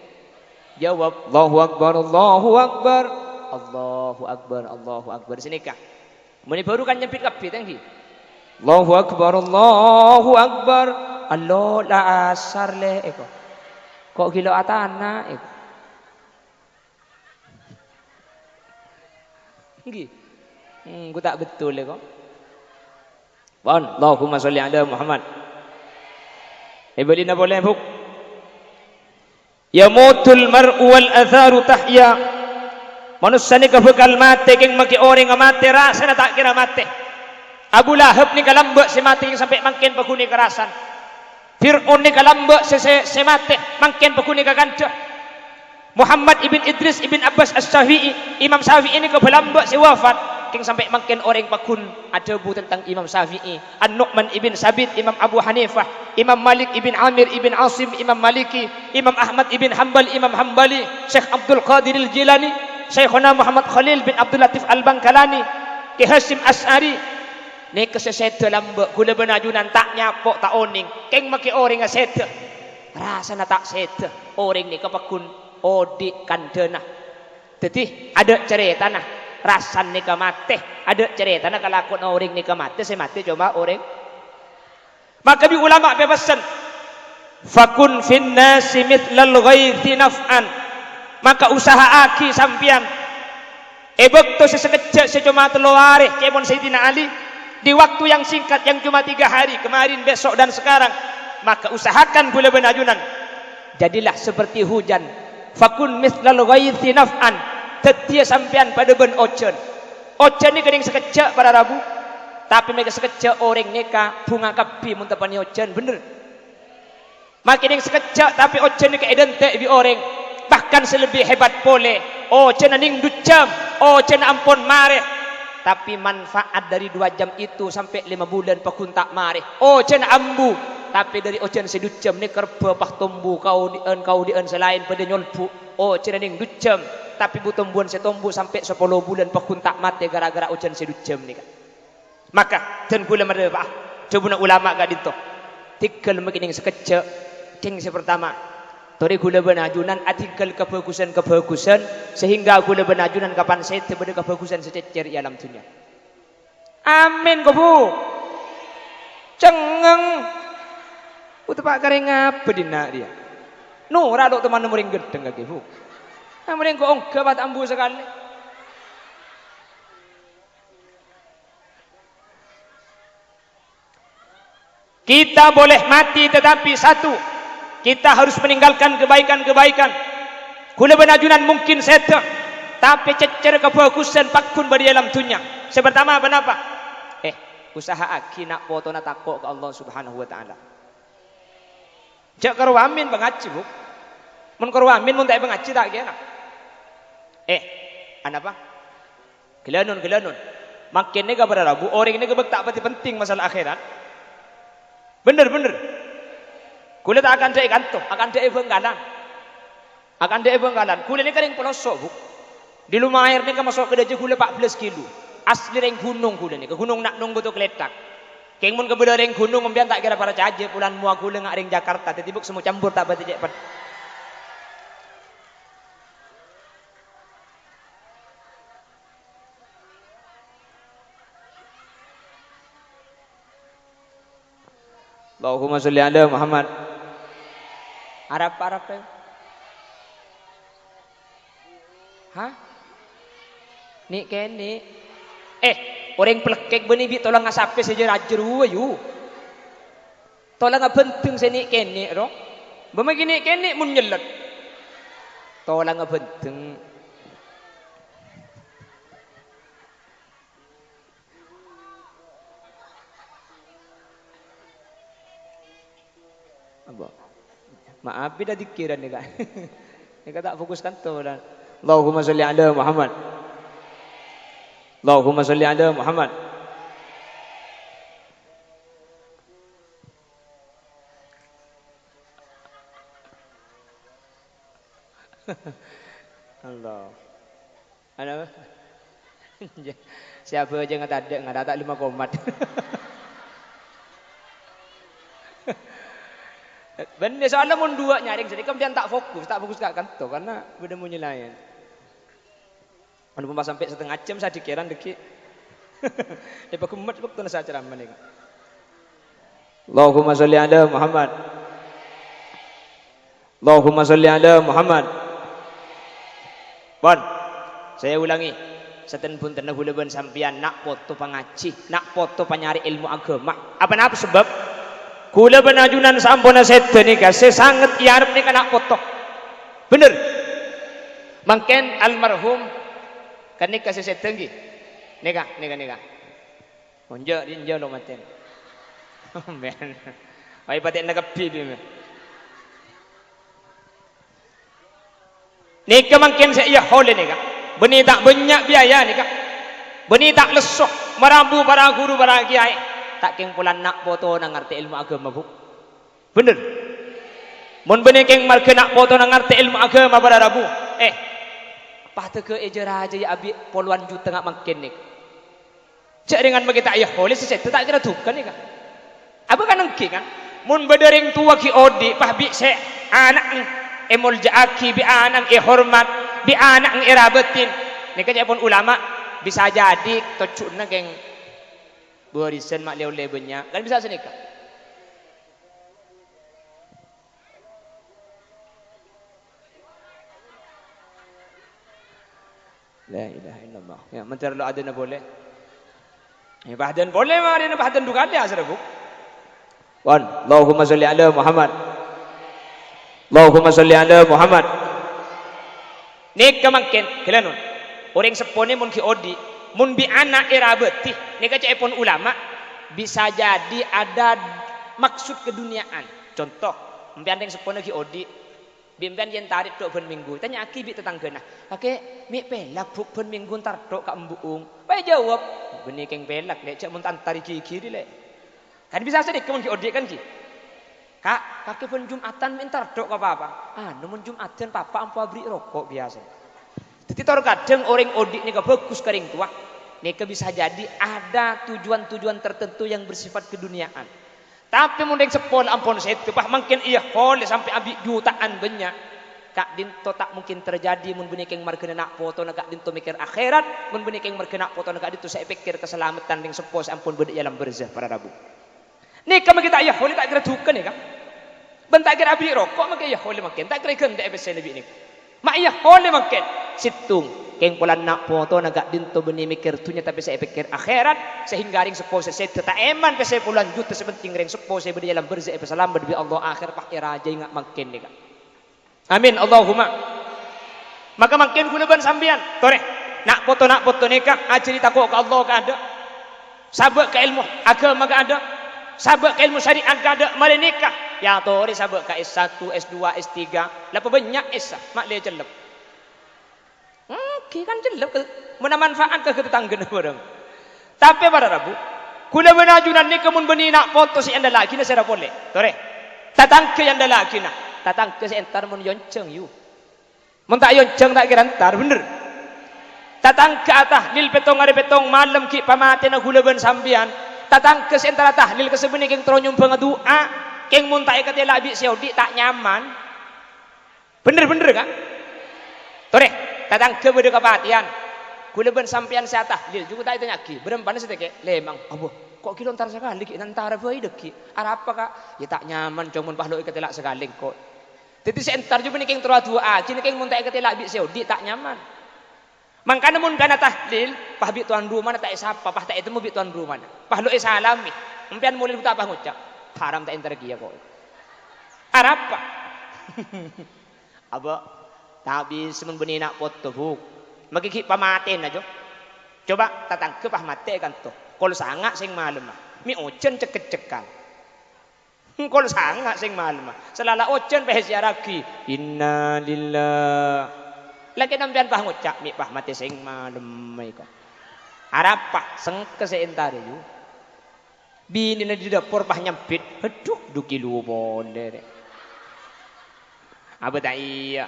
Jawab, "Allahu Akbar, Allahu Akbar, Allahu Akbar, Allahu Akbar." Sanèka. Mon è bhâru kan nyempit kabbhi, thank you. "Allahu Akbar, Allahu Akbar." Allo, la asar, lè, èko. Ko' ghilâ atana, èko. Ngghi. Hmm, engko' ta' bettol, ya, kok. Pon, Allahumma sholli ala Muhammad. Èbâlina polè, Bu. "Yamutul mar'u wal atharu tahya." Manossa nèka bhâkal matè, kèng makè orèngnga matè, rassana ta' kèra matè. Abu Lahab nèka lambâ' sè matè, kèng sampè' mangkèn paghun èkarasan. Fir'aun nèka lambâ' sè, sè, sè matè, mangkèn paghun èkakandhâ. Muhammad ibn Idris ibn Abbas Asy-Syafi'i, Imam Syafi'i nèka bâ' lambâ' sè wafat, kèng sampè' mangkèn orèng paghun adhâbu tentang Imam Syafi'i. An-Nu'man ibn Sabit, Imam Abu Hanifah, Imam Malik ibn Amir ibn Asim, Imam Maliki, Imam Ahmad ibn Hambal, Imam Hambali, Syekh Abdul Qadiril Jilani, Syaikhona Muhammad Khalil bin Abdul Latif Al-Bangkalani, Kè Hasyim Asy'ari. Nèka sè sèdhâ lambâ', ghulâ bân ajunan ta' nyapo', ta' onèng. Kèng makè orèngnga sèdhâ. Rassana ta' sèdhâ. Orèng nèka paghun odhi' kandhâna. Dhâddhi, adâ' carètana rasan nèka matè, adâ' carètana kalakowan orèng nèka matè, sè matè coma orèng. Maka bi' ulama' pèpèssèn, "Fakun fin nasi mithlal ghaitsi naf'an." Maka usaha'aghi sampèyan è bâkto sè sakejjhâ' sè coma tello arè, ca'èpon Sayyidina Ali, di waktu yang singkat yang cuma tiga hari, kemarin, besok, dan sekarang, maka usahakan ghulâ bân ajunan, jadilah seperti hujan. Fakun mithlal ghaitsi naf'an, dhâddhiyâ sampèyan padâ bân ojhân. Ojhân nèka kèng sakejjhâ' para rabu, tapè mèka sakejjhâ' orèng nèka bhunga kabbhi mon tapa'na ojhân, bhender. Makè nèng sakejjhâ', tapè ojhân nèka èdântè' bi' orèng. Bahkan sè lebbi hebat polè, ojhânna nèng dujjhâm, ojhânna ampon marè. Tapè manfaat dhâri dua jam itu sampè' lèma bulân pagghun ta' marè. Ojhânna ambu, tapè dhâri ojhân sè dujjhâm nèka rebbhâ pas tombu, kaodhi'ân-kaodhi'ân sè laèn padâ nyolbu'. Ojhânna nèng dujjhâm, tapè bu-tombuwân sè tombu sampè' sapolo bulân pagghun ta' matè ghârâ-ghârâ ojhân sè dujjhâm nèka. Maka, dân ghulâ madhâpa'a dhâbuna ulama ka'dinto. Dhingghâl makè nèng sakejjhâ'. Dhing sè partama, torè ghulâ bân ajunan adhingghâl kabhâghusân-kabhâghusân, sehingga ghulâ bân ajunan kapan sèdhâ bâdâ kabhâghusân sè cècèr è alam dhunnya. Amin, ko, Bu. Cengngeng. Bu, teppa' karè ngabâ dinna' rèya? Nora lo' teman orèng ghânteng kakè, Bu. Amorèng ko ongghâ pas ambu sakalè. Kita boleh mati, tetapi satu, kita harus meninggalkan kebaikan-kebaikan. Ghulâ bân ajunan mungkin sèdhâ, tapè cècèr kabhâghusân pagghun bâdâ è alam dhunnya. Sè partama, ponapa? Eh, usaha'aghi na' potona tako' ka Allah Subhanahu wa Ta'ala. Jhâ' karo amin pangajhi, Bu. Mon karo amin, mon ta' èpangajhi, ta' kèra. Eh, anapa? Ghâlânon, ghâlânon. Mangkèn nèka para rabu, orèng nèka bâk ta' patè penting masalah akhèrat. Bhender, bhender. Ghulâ ta' akandhâ è kanto, akandhâ è Bhângkalan. Akandhâ è Bhângkalan. Ghulâ nèka rèng Peloso', Bu. Di Lumaer nèka maso' ka dâjâ ghulâ pa' bellâs kilo. Asli rèng ghunong ghulâ nèka, ghunong Na'nong Bâto Klèthak. Kèng mon kabâlâ rèng ghunong, empèyan ta' kèra parcajâ, polana mowa ghulâ nga' rèng Jakarta, dhâddhi bâk sè mo cambor ta' patè cè' pet-, Allahumma sholli ala Muhammad. Arapa, arapa? Hah? Nè'-kènè'? Eh, orèng plèkkèk bânnè bi' tolang asapè sè jâr-ajâr, yu. Tolang abhândheng sè nè'-kènè', ro. Bâ maghi nè'-kènè' mon nyellet. Tolang abhândheng. Apa? Ma'abi dâ' dikkiran nèka. Nèka ta' fokus kanto, la. Allahumma sholli ala Muhammad. Allahumma sholli ala Muhammad. Allah. Ana, sè abhâjângnga tadâ' ngarata' lèma komat. Bânnè, soalnya mon duwâ' nyarèng sè nèka empèyan ta' fokus, ta' fokus ka kanto, karena bâdâ monyè laèn. Mon pas sampè' satengnga jam sadhikèran dhâggi'. Èpaghemmet bâktona sè acaramah nèka. Allahumma sholli ala Muhammad. Allahumma sholli ala Muhammad. Pon, saya ulangi, saten-bhuntenna ghulâ bân sampèyan na' poto pangajhi, na' poto panyarè èlmo aghâma. Apa napa sebab? Ghulâ bân ajunan samponna sèdhâ nèka, sè sanget èarep nèka na' poto. Bhender? Mangkèn almarhum ghânèka sè sèdhâ, ngghi? Nèka, nèka, nèka. Onja', dinja lo matèn. Amin. Wai patè'na kabbhi, bi, men. Nèka mangkèn sè èyaholè nèka. Bânnè ta' bânnya' biaya nèka. Bânnè ta' lesso, marabu para ghuru, para kiyaè. Ta' kèng polana na' potona ngartè èlmo aghâma, Bu. Bhender. Mon bânnè kèng marghâ na' potona ngartè èlmo aghâma para rabu, eh, padâ ghâ' èjâ-rajâ ya abi' polowan juta nga' mangkèn nèka. Jhâ' rèngan makè ta' èyaholè sè sèdhâ ta' kèra dhukân nèka. Abâ' kan ènggi, kan? Mon bâdâ rèng towa ghi' odi', pas bi' sè ana'na èmoljâ'aghi, bi' ana'na èhormat, bi' ana'na èrabâtin. Nèka ca'èpon ulama, bisa jadi tojjhuna kèng bârisan ma' lè-ollè bânnya'. Kan bisa sanèka. La ilaha illallah. Ya, mentara lo adana boleh. Ya, bahdan boleh, mari na bahdan dua kali asar, Bu. Wan, Allahumma sholli ala Muhammad. Allahumma sholli ala Muhammad. Nèka mangkèn, ghâlânon. Orèng seppona mon ghi' odi', mon bi' ana' èrabâti, nèka ca'èpon ulama, bisa jadi ada maksud keduniaan. Contoh, empèyan rèng seppona ghi' odi', bi' empèyan yèn tarè tho' bân minggu, tanya'aghi bi' tatangghâna, "Kakè, mè' pèlak, Bu', bân minggu entar tho' ka embu'ung?" Pas èjâwâb, "Bânnè kèng pèlak, Lè', jhâ' mon ta' entar ghi-ghiri, Lè'." Kan bisa sanèka mon ghi' odi' kan, ghi? "Ka', kakè bân Jum'atan mè' entar tho' ka Papa?" "Anu, mon Jum'atan Papa ampo aberri' roko' biyasa." Dhâddhi tor kadhâng orèng odi' nèka bhâghus ka rèng towa, nèka bisa jadi ada tujuan-tujuan tertentu yang bersifat keduniaan. Tapè mon rèng seppo la ampon sèdhâ, pas mangkèn èyaholè sampè' abi' juta'an bânnya'. Ka'dinto ta' mungkin terjadi mon bânnè kèng marghâna na' potona ka'dinto mèkkèr akhèrat, mon bânnè kèng marghâna na' potona ka'dinto sè èpèkkèr kasalameddhân rèng seppo sè ampon bâdâ è alam barzah, para rabu. Nèka mangkèn ta' èyaholè, ta' kèra dhukâ nèka. Bân ta' kèra aberri' roko' mangkèn èyaholè mangkèn, ta' kèra èghântè' pèssèna bi' nèka. Ma' èyaholè mangkèn. Sèttong, kèng polana na' potona ka'dinto bânnè mèkkèr dhunnya tapè sè èpèkkèr akhèrat, sehingga rèng seppo sè sèdhâ ta' èman pèssè polowan juta, sè pentèng rèng seppo sè bâdâ è alam barzah èpasalamet bi' Allah akhèr pas èrajâi nga' mangkèn nèka. Amin, Allahumma. Maka mangkèn ghulâ bân sampèyan, torè, na' poto-na' poto nèka ajhâri tako' ka Allah kaadâ'. Sabâ' ka èlmo aghâma kaadâ'. Sabâ' ka èlmo syariat kaadâ', marè nèka. Èyatorè sabâ' ka S satu, S dua, S tiga. La pabânnya' S, ma' lè cellep. Èngghi kan cellep, mon manfaat ka tatangghâna bhârâng. Tapè para rabu, ghulâ bân ajunan nèka mon bânnè na' poto sè èandâllaghinah sèra polè. Torè. Tatangghâ èandâllaghinah. Tatangghâ sè entar mon èyonjhâng, yu. Mon ta' èyonjhâng ta' kèra entar, bhender. Tatangghâ atahlil pèttong arè pèttong malem ghi' pamatèna ghulâ bân sampèyan. Tatangghâ sè entara tahlil ka sè bânnè kèng terro nyombhângnga du'a. Kèng mon ta' èkatèla' bi' sè odi' ta' nyaman. Bhender-bhender, Ka'? Torè, tatangghâ bâdâ kapatèyan. Ghulâ bân sampèyan sè atahlil, jhuko ta' ètanya'aghi, "Bârâmpana satèkè'?" "Lèmang." "Abâ, ko' ghi' lontar sakalè ghi' nantara bhâi dhâggi'." "Arapa, Ka'?" "Yâ ta' nyaman, Cong, mon pas lo' èkatèla' sakalè engko'." Dhâddhi sè entar jhâ' bânnè kèng terro adu'a, jhâ' kèng mon ta' èkatèla' bi' sè odi' ta' nyaman. Mangkana mon kana tahlil, pas bi' towan rumana ta' èsapa, pas ta' ètemmo bi' towan rumana. Pas lo' èsalamè. Empèyan molè ghu ta' pas ngoca', "Haram ta' entar kèya ko'." Arapa? Abâ, ta' bisa mon bânnè na' poto, Bu'. Maghi ghi' pamatèna, Jo. Coba tatangghâ pas matè è kanto. Kol sanga' sèng malemma. Mè' ojhân cek-keccekan. Kol sanga' sèng malemma. Sala la ojhân pas èsèyarraghi. Innalillah. Lakè' sampèyan pas ngoca', "Mè' pas matè sèng malemma èko." Arapa? Sengka sè entarè, yu. Binèna di dâpor pas nyambit, "Adhu, dhu kilo polè, rè." Abâ ta' iyâ.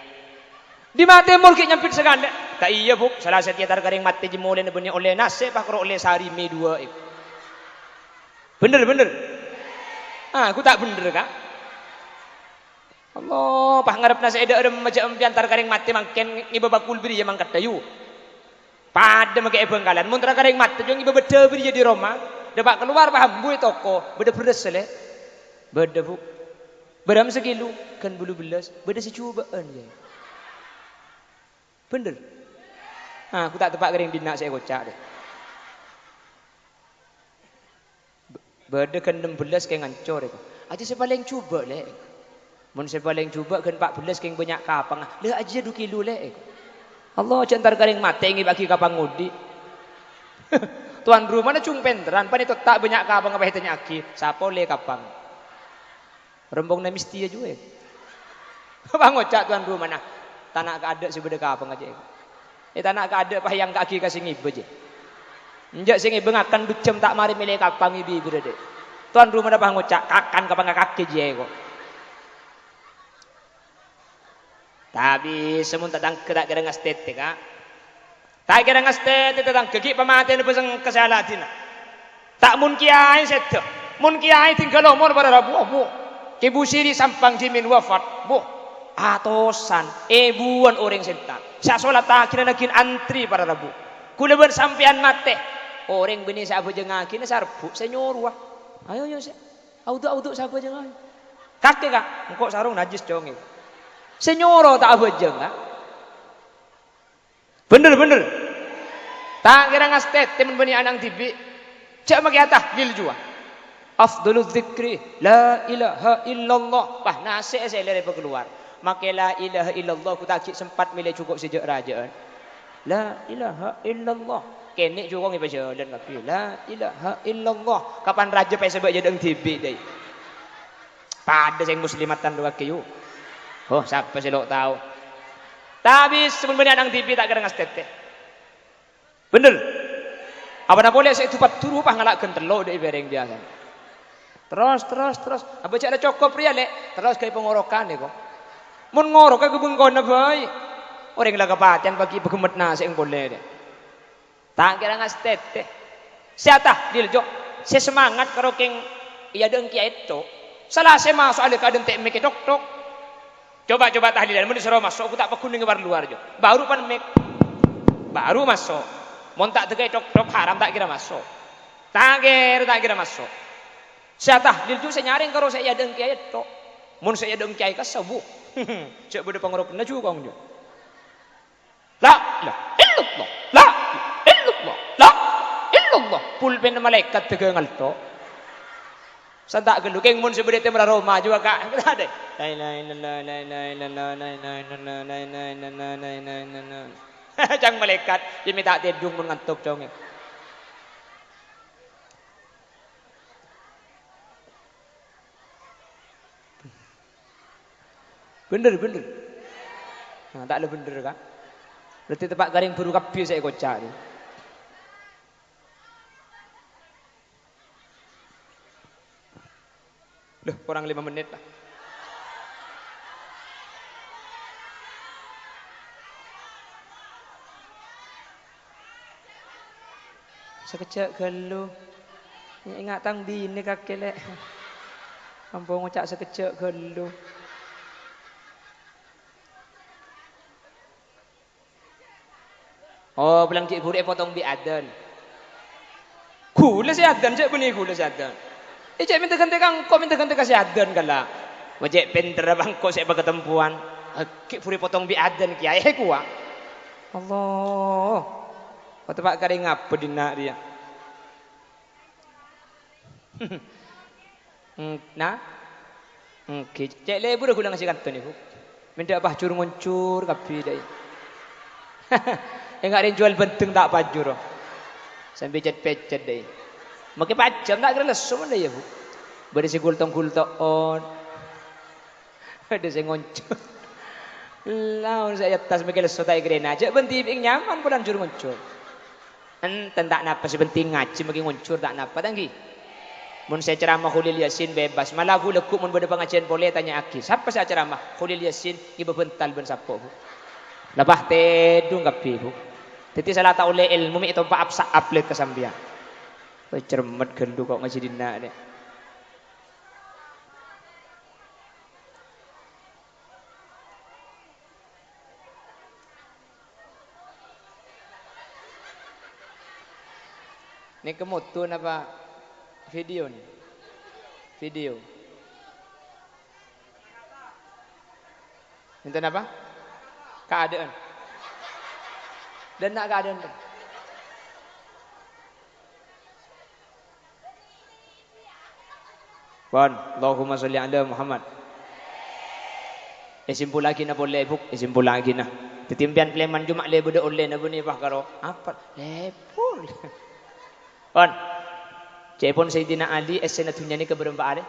Di matè mor ghi' nyambit sakalè. "Ta' iyâ, Bu', sala satèya tar ka rèng matè jiyâ molèna bânnè ollè nasè', pas karo ollè sarè mè duwâ'." Bhender, bhender. Ah, ghu ta' bhender, Ka'. Allah, pas ngarebbhâ sè è dâ'remma jhâ' empèyan tar ka rèng matè mangkèn ngèbâ bakul bâriyâ mangkaddhâ, yu. Padâ makè è Bhângkalan, mon terro ka rèng matè, jhung ngèbâ bâddhâ bâriyâ dâri roma. Dâpa' kalowar, pas ambu è toko, bâdâ bherrâs, Lè'? Bâdâ, Bu'. Bârâmma sakilo? Ghân bâllu bellâs. Bâdâ sè jhubâ'ân, yâ. Bhender? Ah, ghu ta' teppa' ka rèng dinna' sè èkoca', deh. Bâdâ ghân nem bellâs kèng ancor, èko. Ajiyâ sè palèng jhubâ', Lè'. Mon sè palèng jhubâ' ghân pa' bellâs kèng bânnya' kapangnga. La, ajiyâ dhu kilo, Lè', èko. Allah, jhâ' entar ka rèng matè ngèbâ'âghi kapang odi'. Towan romana jhung pènterran, panèko ta' bânnya' kapangnga pas ètanya'aghi, "Sapa ollè kapang?" Rombongnga mèstè, yâ, juwè. Pas ngoca' towan romana, "Tana' kaadâ' sè bâdâ kapangnga, jhâ'." È tana' kaadâ' pas èangka'aghi ka sè ngèbâ, jhâ'. Enjâ' sè ngèbâ ngakan du jhâm ta' marè mèlè kapang è bibirra, deh. Towan romana pas ngoca', "Kakan kapangnga kakè, jiyâ, èko." Ta' bisa mon tatangghâ ta' kèra ngastètè, Ka'. Ta' kèra ngastètè tatangghâ ghi' pamatèna bâseng kasaladdhina. Ta' mon kèyaè sèdhâ. Mon kèyaè tinggal omor para rabu, Bu'. Kè Busiri Sampang dhimèn wafat, Bu'. Atosan, èbuwân orèng sè entar. Sè asolat aghina-aghina antri para rabu. Kaulâ bân sampèyan matè. Orèng bânnè sè abhâjângngaghi sarbhu sè nyorowa. Ayo, yo, sè. Audu', audu', sè abhâjângngaghi. Kakè, Ka'. Engko' sarong najjhis, congè. Sè nyoro ta' abhâjâng, Ka'. Bhender, bhender. Ta' kèra ngastètè mon bânnè ana' dhibi'. Jhâ' makè atahlil juwa. Afdhaludz dzikri la ilaha illallah. Wah, nasè' sè lèrè pakalowar. Makè la ilaha illallah, ghu ta' ghi' sempat mèlè jhuko' sè jhâ'-rajâ'ân. La ilaha illallah. Kènè' jhuko' ngèpajhâlân kabbhi. La ilaha illallah. Kapan rajâ pèssè bâ' jhâ' dhâng dhibi', dai. Padâ sè muslimatan rowa kèyu. Oh, sapa sè lo' tao? Ta' bisa mon bânnè ana' dhibi' ta' kèra ngastètè. Bhender. Apana polè sè èdhu paddhu rowa ngala' ghân tello' dâ' è pèrèng biyasana. Terros, terros, terros. Abhâjâ' la cokop rèya, Lè'. Terros ghâbây pangorokan nèko. Mon ngoroka ka bengkona bhâi. Orèng la kapatèyan paghi' paghemmet nasè'na polè, Lè'. Ta' kèra ngastètè. Sè atahlil, Jo. Sè semangat karo kèng è adâ'na kèya ètto'. Sala sè maso' alè ka adâ'na tè' mèkkè tok-tok. Coba, coba tahlilan, mon èsoro maso', ghu ta' paghun neng par lowar, Jo. Baru pan mèk. Baru maso'. Mon ta' dâgâ tok-tok, haram ta' kèra maso'. Ta' kèra, ta' kèra maso'. Sè atahlil, Jo, sè nyarèng karo sè è adâ'na kèya ètto'. Mon sè è adâ'na kèya kassa', bu. Jhâ' bâdâ pangorokanna jhuko', Jo. La ilaha illallah, la ilaha illallah, la ilaha illallah. Pulpènna malaèkat dâgâ ngalto. Santa' ghâllu, kèng mon sè bâdâ tèmra roma jhuwa, Ka'. La ilaha illallah, la ilaha illallah, la ilaha illallah, la ilaha illallah, la ilaha illallah. Ca'na malaèkat, "Yâ mè' ta' tèdung mon ngantok, congè." Bhender, bhender. Nah, ta' la bhender, Ka'. Berarti teppa' ka rèng buru kabbhi sè èkoca', rè. Loh, korang lèma mennit, lah. Sakejjhâ' ghâllu. Enga' tang binè kakè, Lè'. Ampon ngoca' sakejjhâ' ghâllu. Oh, bhâlâng ghi' bhuru èpotong bi' adân. Ghulâ sè adân, jhâ' bânnè ghulâ sè adân. È, jhâ' mènta ghântè ka engko', mènta ghântè ka sè adân, ghellâ'. Mon jhâ' pènterra bâ' engko' sè èpakatempowan. Ghi' bhuru èpotong bi' adân kèya, è, kowa. Allah. Kok teppa' ka rèng apa dinna' rèya? Eng-, nah? Èngghi, cè' lebur ghulâ ngajhi kantun, Ibu. Mènta' pajur ngoncor kabbhi, dâi. Enga' rèng juwâl bhândheng ta' pajur, oh. Sambi cèt-pècèt, dâi. Makè pajam ta' kèra lesso, mon, dâi, ya, Bu. Bâdâ sè gultong-gulto'on. Bâdâ sè ngoncor. Laon sè è attas makè lesso ta' èkèrèna. Jhâ' bân dhibi' nyaman polana jur ngoncor. Enten ta' napa, sè penting ngajhi makè ngoncor ta' napa, ta' èngghi? Mon sè ceramah Kholil Yasin bebas, mala ghu-, lagghu' mon bâdâ pangajiân polè tanya'aghi, sapa sè aceramah? Kholil Yasin, ngibâ bhântal bân sapo', Bu. Lapah tèdung kabbhi, Bu. Dhâddhi sala ta' ollè èlmo mè' ètompa' ap-, sa'ap lè ka sampèyan. Wah, cermet ghâllu kok ngajhi dinna', Dek. Nèka moto napa video nè? Video. Enten apa? Kaadaan. Dan nak kaadaan. Pon, Allahumma sholli ala Muhammad. Èsimpullaghina polè, Bu, èsimpullaghina. Dhâddhi empèyan pleman coma lè bâdâ ollèna bânnè pas karo apa? Lebur. Pon. Ca'èpon Sayyidina Ali, essèna dhunnya nèka bârâmpa arè?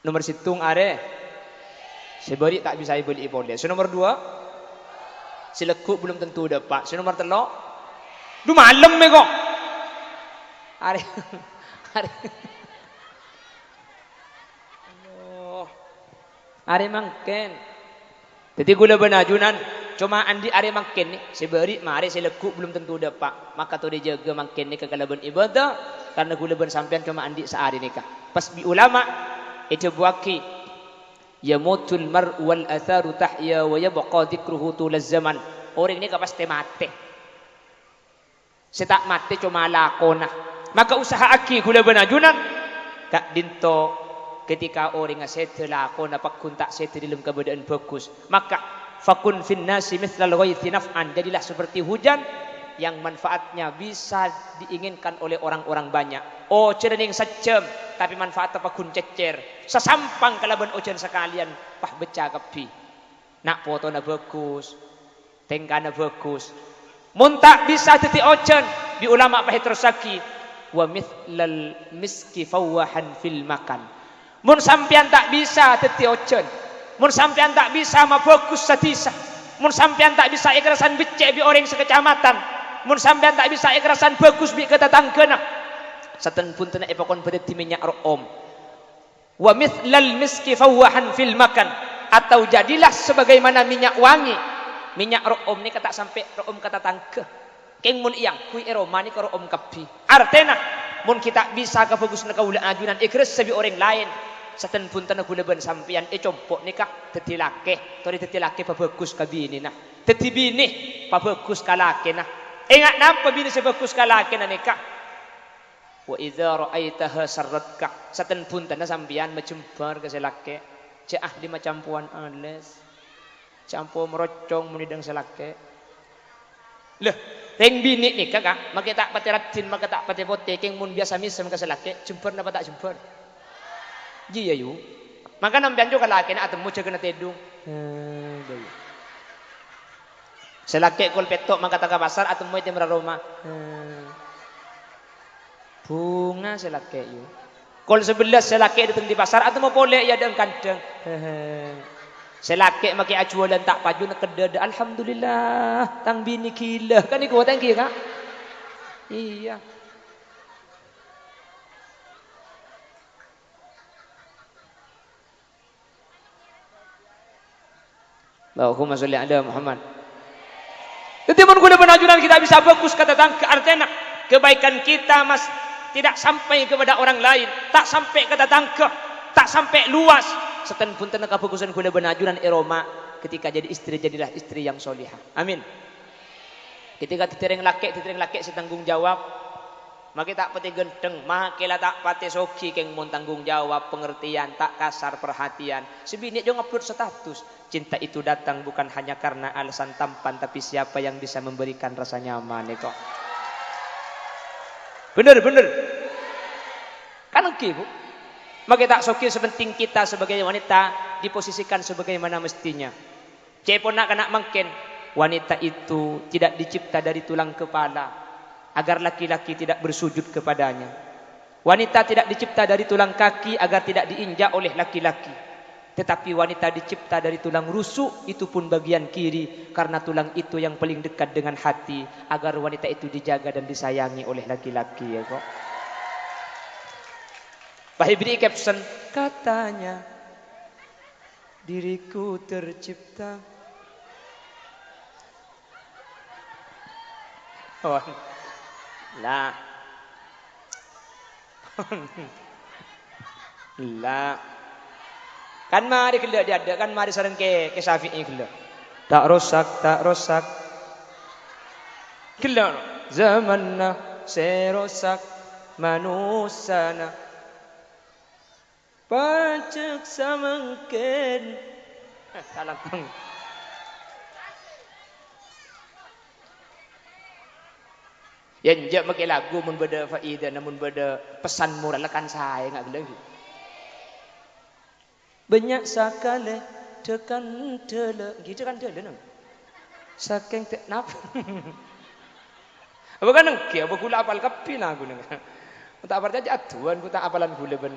Nomer sèttong arè sè bâri' ta' bisa èbâli'i polè. Sè nomer duwâ', sè lagghu' belum tentu dâpa'. Sè nomer tello', du malem mè' kok. Arè, arè, Allah. Arè mangkèn. Dhâddhi ghulâ bân ajunan coma andi' arè mangkèn nè, sè bâri' marè sè lagghu' belum tentu dâpa', maka torè jâgâ mangkèn nèka kalabân ibadah, karna ghulâ bân sampèyan coma andi' saarè nèka. Pas bi' ulama èdhâbuwâghi, Yamutul mar'u wal atharu tahya wa yabqa dzikruhu tulaz zaman. Orèng nèka pastè matè. Sè ta' matè coma lakona. Maka usaha'aghi ghulâ bân ajunan, ka'dinto ketika orèngnga sèdhâ lakona pagghun ta' sèdhâ dhâlem kabâdâ'ân bhâghus. Maka, "Fakun fin nasi mitslal ghaitsi naf'an," jadilah seperti hujan yang manfaatnya bisa diinginkan oleh orang-orang banyak. Ojhân nèng sajjhâm, tapè manfaatta pagghun cèccèr. Sasampang kalabân ojhân sakalèyan, pas becca kabbhi. Na' potona bhâghus, tèngkana bhâghus. Mon ta' bisa dhâddhi ojhân, bi' ulama paèterrossaghi, "Wa mitslal miski fawwahan fil makan." Mon sampèyan ta' bisa dhâddhi ojhân, mon sampèyan ta' bisa mabhâghus sadhisa, mon sampèyan ta' bisa èkarasan beccè' bi' orèng sakacamatan, mon sampèyan ta' bisa èkarasan bhâghus bi' ka tatangghâna, saten-bhuntenna èpakon bâdâddhi mènnya' ro'om. "Wa mitslal miski fawwahan fil makan," atau jadilah sebagaimana minyak wangi. Minnya' ro'om nèka ta' sampè' ro'om ka tatangghâ. Kèng mon èangghuy è roma nèka ro'om kabbhi. Artèna, mon ghi' ta' bisa kabhâghusânna kaulâ ajunan èkarassa bi' orèng laèn, saten-bhuntenna ghulâ bân sampèyan è compo' nèka dhâddhi lakè, torè dhâddhi lakè pabhâghus ka binèna. Dhâddhi binè pabhâghus ka lakèna. Enga' napa binè sè bhâghus ka lakèna nèka? "Wa idza ra'aitaha sarratka," saten-bhuntenna sampèyan majembhâr ka sè lakè', jhâ' ahli macampowan alès. Campo marocong mon èdhâng sè lakè'. Lha, rèng binè' nèka, Ka', makè ta' patè raddhin, makè ta' patè potè, kèng mon biyasa mèsem ka sè lakè', jembhâr napa ta' jembhâr? Jiyâ, yu. Mangkana sampèyan jhughân lakèna atemmo jâgâna tèdung. Eh, jiyâ. Sè lakè' kol pètto' mangkata ka pasar, atemmo è tèmorra roma. Eh. Bhunga sè lakè', yu. Kol sabellâs sè lakè' dâteng di pasar, atemmo polè è adâ'na kandhâng. Hehe. Sè lakè' makè ajhuwâlân ta' paju nekkeddhâ, "Alhamdulillah, tang binè ghilâ." Kan nèko ta' ènggi, Ka'? Iyâ. Allahumma sholli ala Muhammad. Dhâddhi, mon ghulâ bân ajunan ghi' ta' bisa bhâghus ka tatangghâ, artèna kebaikan kita, Mas, tidak sampai kepada orang lain, ta' sampè' ka tatangghâ, ta' sampè' luas. Saten-bhuntenna kabhâghusân ghulâ bân ajunan è roma, ketika jadi istri, jadilah istri yang sholihah. Amin. Ketika dhâddhi rèng lakè', dhâddhi rèng lakè' sè tanggung jawab. Makè ta' patè ghântheng, makè la ta' patè soghi, kèng mon tanggung jawab, pengertian, ta' kasar, perhatian. Sè binè' jhâ' ngupload status. Cinta itu datang bukan hanya karena alasan tampan, tapi siapa yang bisa memberikan rasa nyaman, nèko. Bhender, bhender. Kan ènggi, Bu. Makè ta' soghi, sè penting kita sebagai wanita diposisikan sebagaimana mestinya. Ca'èpon na'-kana' mangkèn, wanita itu tidak dicipta dari tulang kepala, agar laki-laki tidak bersujud kepadanya. Wanita tidak dicipta dari tulang kaki agar tidak diinjak oleh laki-laki. Tetapi wanita dicipta dari tulang rusuk, itu pun bagian kiri, karena tulang itu yang paling dekat dengan hati, agar wanita itu dijaga dan disayangi oleh laki-laki, ya, kok. Pas èbèrri'i caption, katanya, "Diriku tercipta." Oh. Lah. Lah. Kan marè ghellâ' dâ'-adâ', kan marè sareng Kè, Kè Syafi'i ghellâ'. Tak rosak, tak rosak. Ghellâ'. Zamanna sè rosak manossana. Pajhâk samangkèn. Heh, salah. Ya, enjâ' makè lagu mon bâdâ faidana, mon bâdâ pesan moral kan saè nga' ghellâ'. Bânnya' sakalè dhâ-kandhâlâ, ghi dhâ-kandhâlâ, nang. Sakèng te-, napa? Apa kan ènggi, apa ghulâ apal kabbhi laguna? Ta' parcajâ adu'ân, ku ta' apalan ghulâ bân.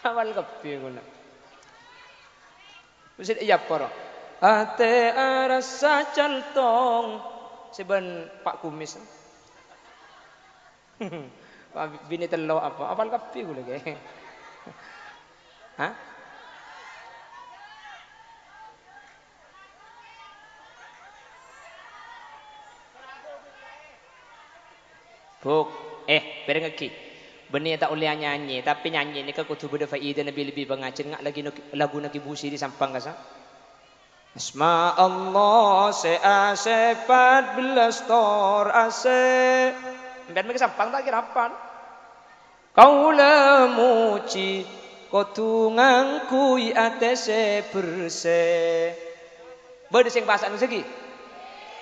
Apal kabbhi ghulâ. Mesti iyâ poro. Atè arassa caltong sè bân Pa' Kumis. Wah, binè tello' apa? Apal kabbhi ghulâ, Kè. Hah? Buk, eh, pèrèngngaghi. Bânnè ta' ollè anyanyè, tapè nyanyè nèka kodhu bâdâ faèdana bi-, lebbi pangajhiyân, nga' lagi no-, laguna Ki Busiri Sampang kassa'. Asma Allah sè asèpat bellas tor asè. Sampèyan mè' Sampang ta' kèra apal? Kaulâ mojhi kodhu ngangghuy atè sè bersè. Bâdâ sè pasa'an saghi.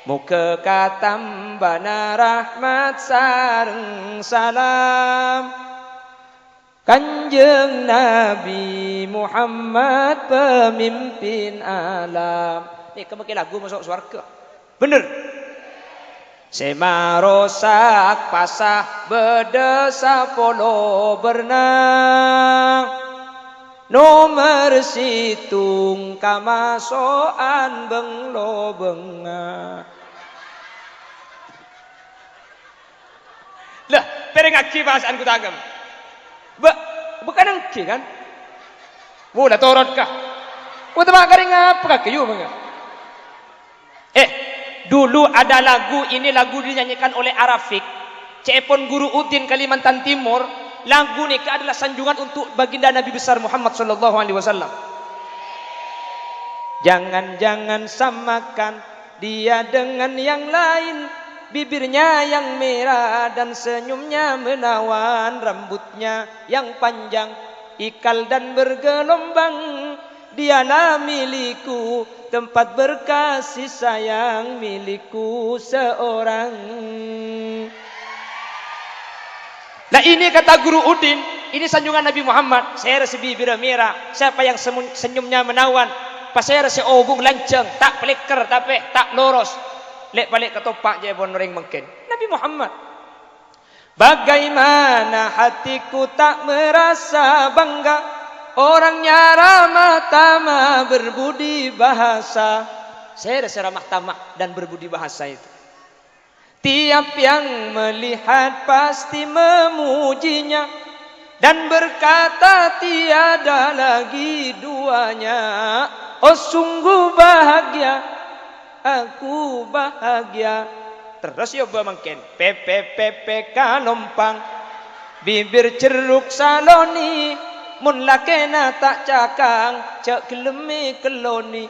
Moghâ katambâna rahmat sareng salam. Kanjeng Nabi Muhammad, pemimpin alam. Nèka makè lagu maso' sowarghâ. Bhender. Sè marosak pasa bâdâ sapolo bârna. Nomer sèttong kamaso'an bâng-lobângnga. Lah, pèrèngngaghi pasa'an gu tangem. Bâ', bâ' kan ènggi, kan? Wo, la torot ka. Wo, teppa' karè ngapa ka, yu, mangga. Eh, dulu ada lagu, ini lagu dinyanyikan oleh Arafik. Cè'èpon Guru Udin Kalimantan Timur. Lagu nèka adalah sanjungan untuk baginda Nabi besar Muhammad sallallahu alaihi wasallam. Jangan-jangan samakan dia dengan yang lain, bibirnya yang merah dan senyumnya menawan, rambutnya yang panjang, ikal dan bergelombang. Dialah milikku, tempat berkasih sayang milikku seorang. Lah, ini kata Guru Udin, ini sanjungan Nabi Muhammad, sèra sè bibirra mèra, siapa yang semu-, senyumnya menawan, pasèra sè obung lanjhâng, ta' plèkker, tapè ta' loros. Lè'-palè' katoppa' ca'èpon orèng mangkèn. Nabi Muhammad. Bagaimana hatiku tak merasa bangga, orangnya ramah tamah berbudi bahasa. Sèra sè ramah tamah dan berbudi bahasa itu. Tiap yang melihat pasti memujinya dan berkata, "Tiada lagi duanya." Oh, sungguh bahagia, aku bahagia. Terros èobâ mangkèn, pèpè, pèpè kalompang. Bibir jerruk saloni, mon lakèna ta' cakang, jhâ' ghellem èkelloni.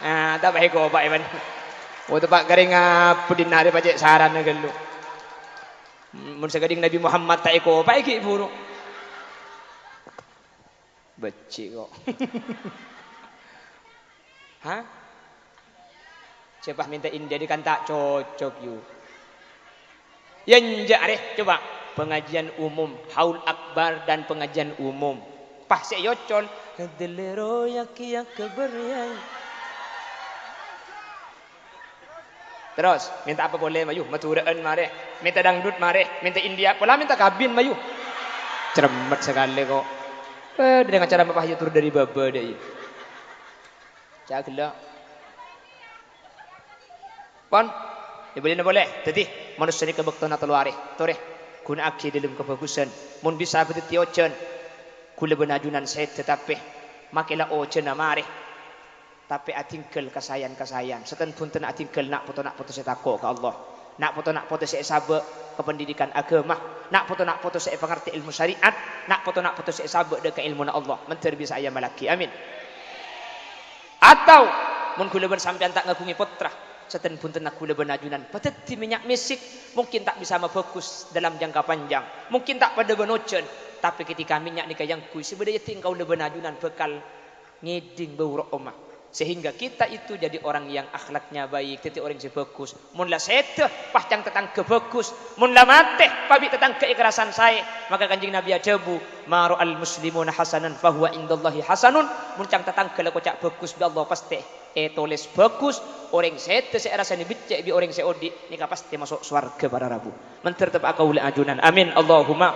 Ah, ta' bhâi kopa', Iwan. Oh, teppa' karè ngapa dinna' arè pajhât sarana ghâllu. Mon sakadhing Nabi Muhammad ta' èkopa' ghi' buru. Becce' ko'. Hah? Sè pas mènta India di kan ta' cocok, yu. Yâ enjâ' arè, coba. Pengajian umum, haul akbar dan pengajian umum. Pas sè èocol, "Dellero yaki yaki beriai." Terros, mènta apa polè, mayu? Madhurâ'ân marè, mènta dangdut marè, mènta India, pola mènta kabin, mayu. Ceremmet sakalè, ko'. Eh, dâri acara apa, yâ, tur dâri bâbâ, dâ', iyâ. Ca' ghellâ'. Pon, èbâlina polè. Dhâddhi, manossa nèka bâktona tello arè. Torè, ghuna'aghi è dâlem kabhâghusân. Mon bisa bâdâddhi ojhân, ghulâ bân ajunan sèdhâ tapè, makè la ojhânna marè. Tapè adhinggâl kasaèyan-kasaèyan. Sèttèn bhunten adhinggâl na' poto-na' poto sè tako' ka Allah. Na' poto-na' poto sè èsabâ' ka pendidikan agama. Na' poto-na' poto sè èpangartè èlmo syariat. Na' poto-na' poto sè èsabâ' dâ' ka èlmona Allah. Mandhâr bisa èamallaghi. Amin. Atau, mon ghulâ bân sampèyan ta' ngaghungè pottra, sèttèn bhuntenna ghulâ bân ajunan padâddhi mènnya' mèsik, mungkin ta' bisa mabhâghus dalam jangka panjang, mungkin ta' padâ bân ojhân, tapè ketika mènnya' nèka èangghuy, sè bâdâ è addhi'na kaulâ bân ajunan bhâkal ngèdhing bâu ro'oma. Sehingga kita itu jadi orang yang akhlaknya baik, dhâddhi orèng sè bhâghus. Mon la sèdhâ, pas ca'na tatangghâ bhâghus. Mon la matè, pas bi' tatangghâ èkarasan saè. Maka Kanjeng Nabi adhâbu, "Ma ra'al muslimuna hasanan fahuwa indallahi hasanun." Mon ca'na tatangghâ la koca' bhâghus bi' Allah pastè ètolès bhâghus. Orèng sèdhâ sè èrasanè beccè' bi' orèng sè odi', nèka pastè maso' sowarghâ para rabu. Mandhâr teppa'a kaulâ ajunan. Amin. Allahumma.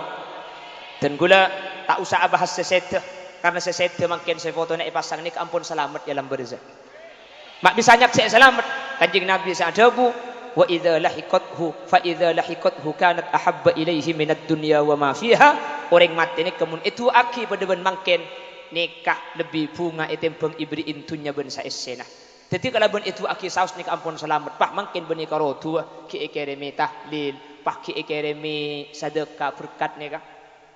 Dan ghulâ ta' osa abahas sè sèdhâ, karna sè sèdhâ mangkèn sè fotona èpasang nèka ampon salamet è alam barzakh. Ma' bisa nyaksè'è salamet. Kanjeng Nabi sè adhâbu, "Wa idza lahiqathu, fa idza lahiqathu kanat ahabba ilaihi minad dunya wa ma fiha." Orèng matè nèka mon èdu'aaghi padâ bân mangkèn, nèka lebbi bhunga ètèmbhâng èberri'i dhunnya bân saèssèna. Dhâddhi kalabân èdu'aaghi saos nèka ampon salamet. Pas mangkèn bânnè karo du'a, ghi' èkèrèmè tahlil, Paggi' èkèrèmè sadhâka berkat nèka.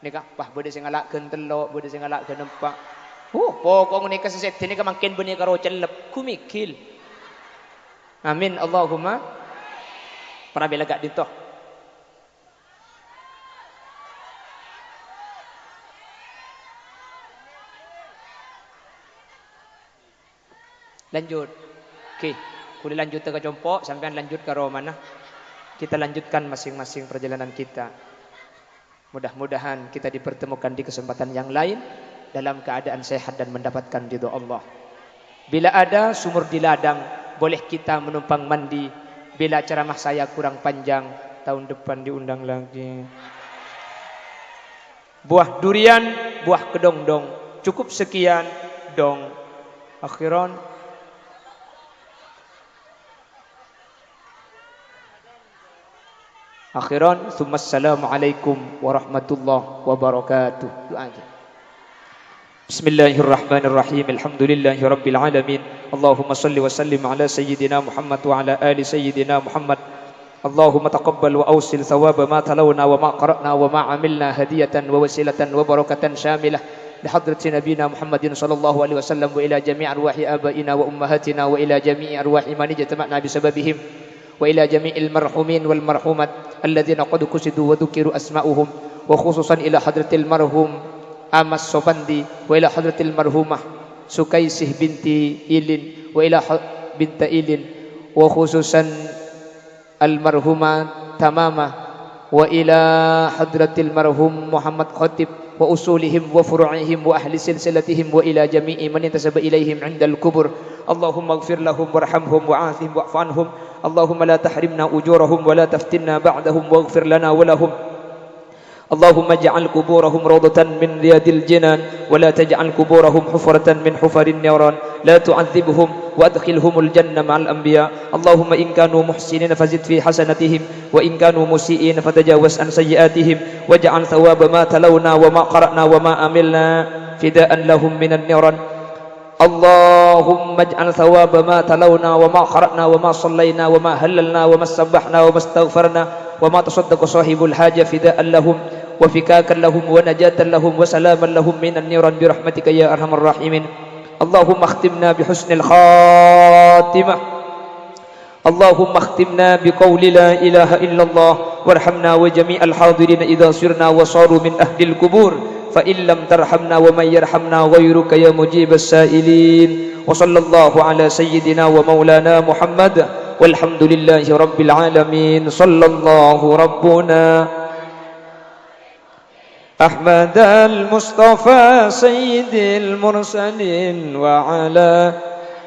Nèka, wah, bâdâ sè ngala' ghân tello', bâdâ sè ngala' ghân empa'. Huh, pokok nèka sè sèdhâ nèka mangkèn bânnè karo cellep. Gumigil. Amin, Allahumma. Para bela gak dinto. Lanjut. Oke, kulâ lanjut ka compo', sampèyan lanjut ka romana. Kita lanjutkan masing-masing perjalanan kita. Mudah-mudahan kita dipertemukan di kesempatan yang lain dalam keadaan sehat dan mendapatkan ridho Allah. Bila ada sumur di ladang, boleh kita menumpang mandi. Bila ceramah saya kurang panjang, tahun depan diundang lagi. Buah durian, buah kedondong. Cukup sekian, dong. Akhiran. Akhiran, tsumma assalamualaikum warahmatullahi wabarakatuh. Doa aja. Bismillahirrahmanirrahim. Alhamdulillahi rabbil alamin. Allahumma shalli wa sallim ala sayyidina Muhammad wa ala ali sayyidina Muhammad. Allahumma taqabbal wa awsil thawaba ma talawna wa ma qara'na wa ma amilna hadiyatan wa wasilatan wa barakatan syamilah li hadrati nabiyina Muhammadin sallallahu alaihi wasallam wa ila jami'i arwahi abaina wa ummahatina wa ila jami'i arwahi man ijtama'na bi sababihim wa ila jami'il marhumin wal marhumat alladzina qad qusidu wa dzukiru asma'uhum, wa khususan ila hadratil marhum Amas Sopandi, wa ila hadratil marhumah Sukaisih binti Ilin, wa ila ha-, binta Ilin, wa khususan almarhumah Tamamah, wa ila hadratil marhum Muhammad Khatib, wa usulihim wa furu'ihim wa ahli silsilatihim wa ila jami'i man intasaba ilaihim indal kubur. Allahumma ighfir lahum warhamhum wa'afihim wa'fu anhum. Allahumma la tahrimna ujurahum wa la taftinna ba'dahum waghfir lana wa lahum. Allahumma ij'al quburahum rawdatan min riyadil jinan, wa la taj'al quburahum hufratan min hufarin niran. La tu'adzibhum wa adkhilhumul jannah ma'al anbiya. Allahumma in kanu muhsinin fazid fi hasanatihim, wa in kanu musi'in fatajawaz an sayyi'atihim, waj'al thawaba ma talawna wa ma qara'na wa ma amilna fida'an lahum minan niran. Allahumma ij'al thawaba ma talawna wa ma qara'na wa ma shallaina wa ma hallalna wa ma sabbahna wa ma istaghfarna wa ma tasaddaqa shahibul hajah fida'an lahum wa fikakan lahum wa najatan lahum wa salaman lahum minan niran bi rahmatika ya arhamar rahimin. Allahumma akhtimna bi husnil khatimah. Allahumma akhtimna bi qawli la ilaha illallah, warhamna wa jami'al hadirin idza sirna wa saru min ahlil qubur, fa in lam tarhamna wa man yarhamna ghairuka ya mujibas sa'ilin. Wa sallallahu ala sayyidina wa maulana Muhammad, walhamdulillahi rabbil alamin. Sallallahu rabbuna Ahmadal Mustafa Sayyidil Mursalin wa ala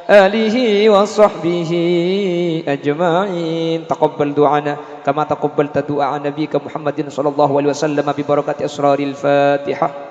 alihi wa sahbihi ajma'in. Taqabbal du'ana kama taqabbalta du'a nabiyyika Muhammadin sallallahu alaihi wasallam bi barakati asraril Fatihah.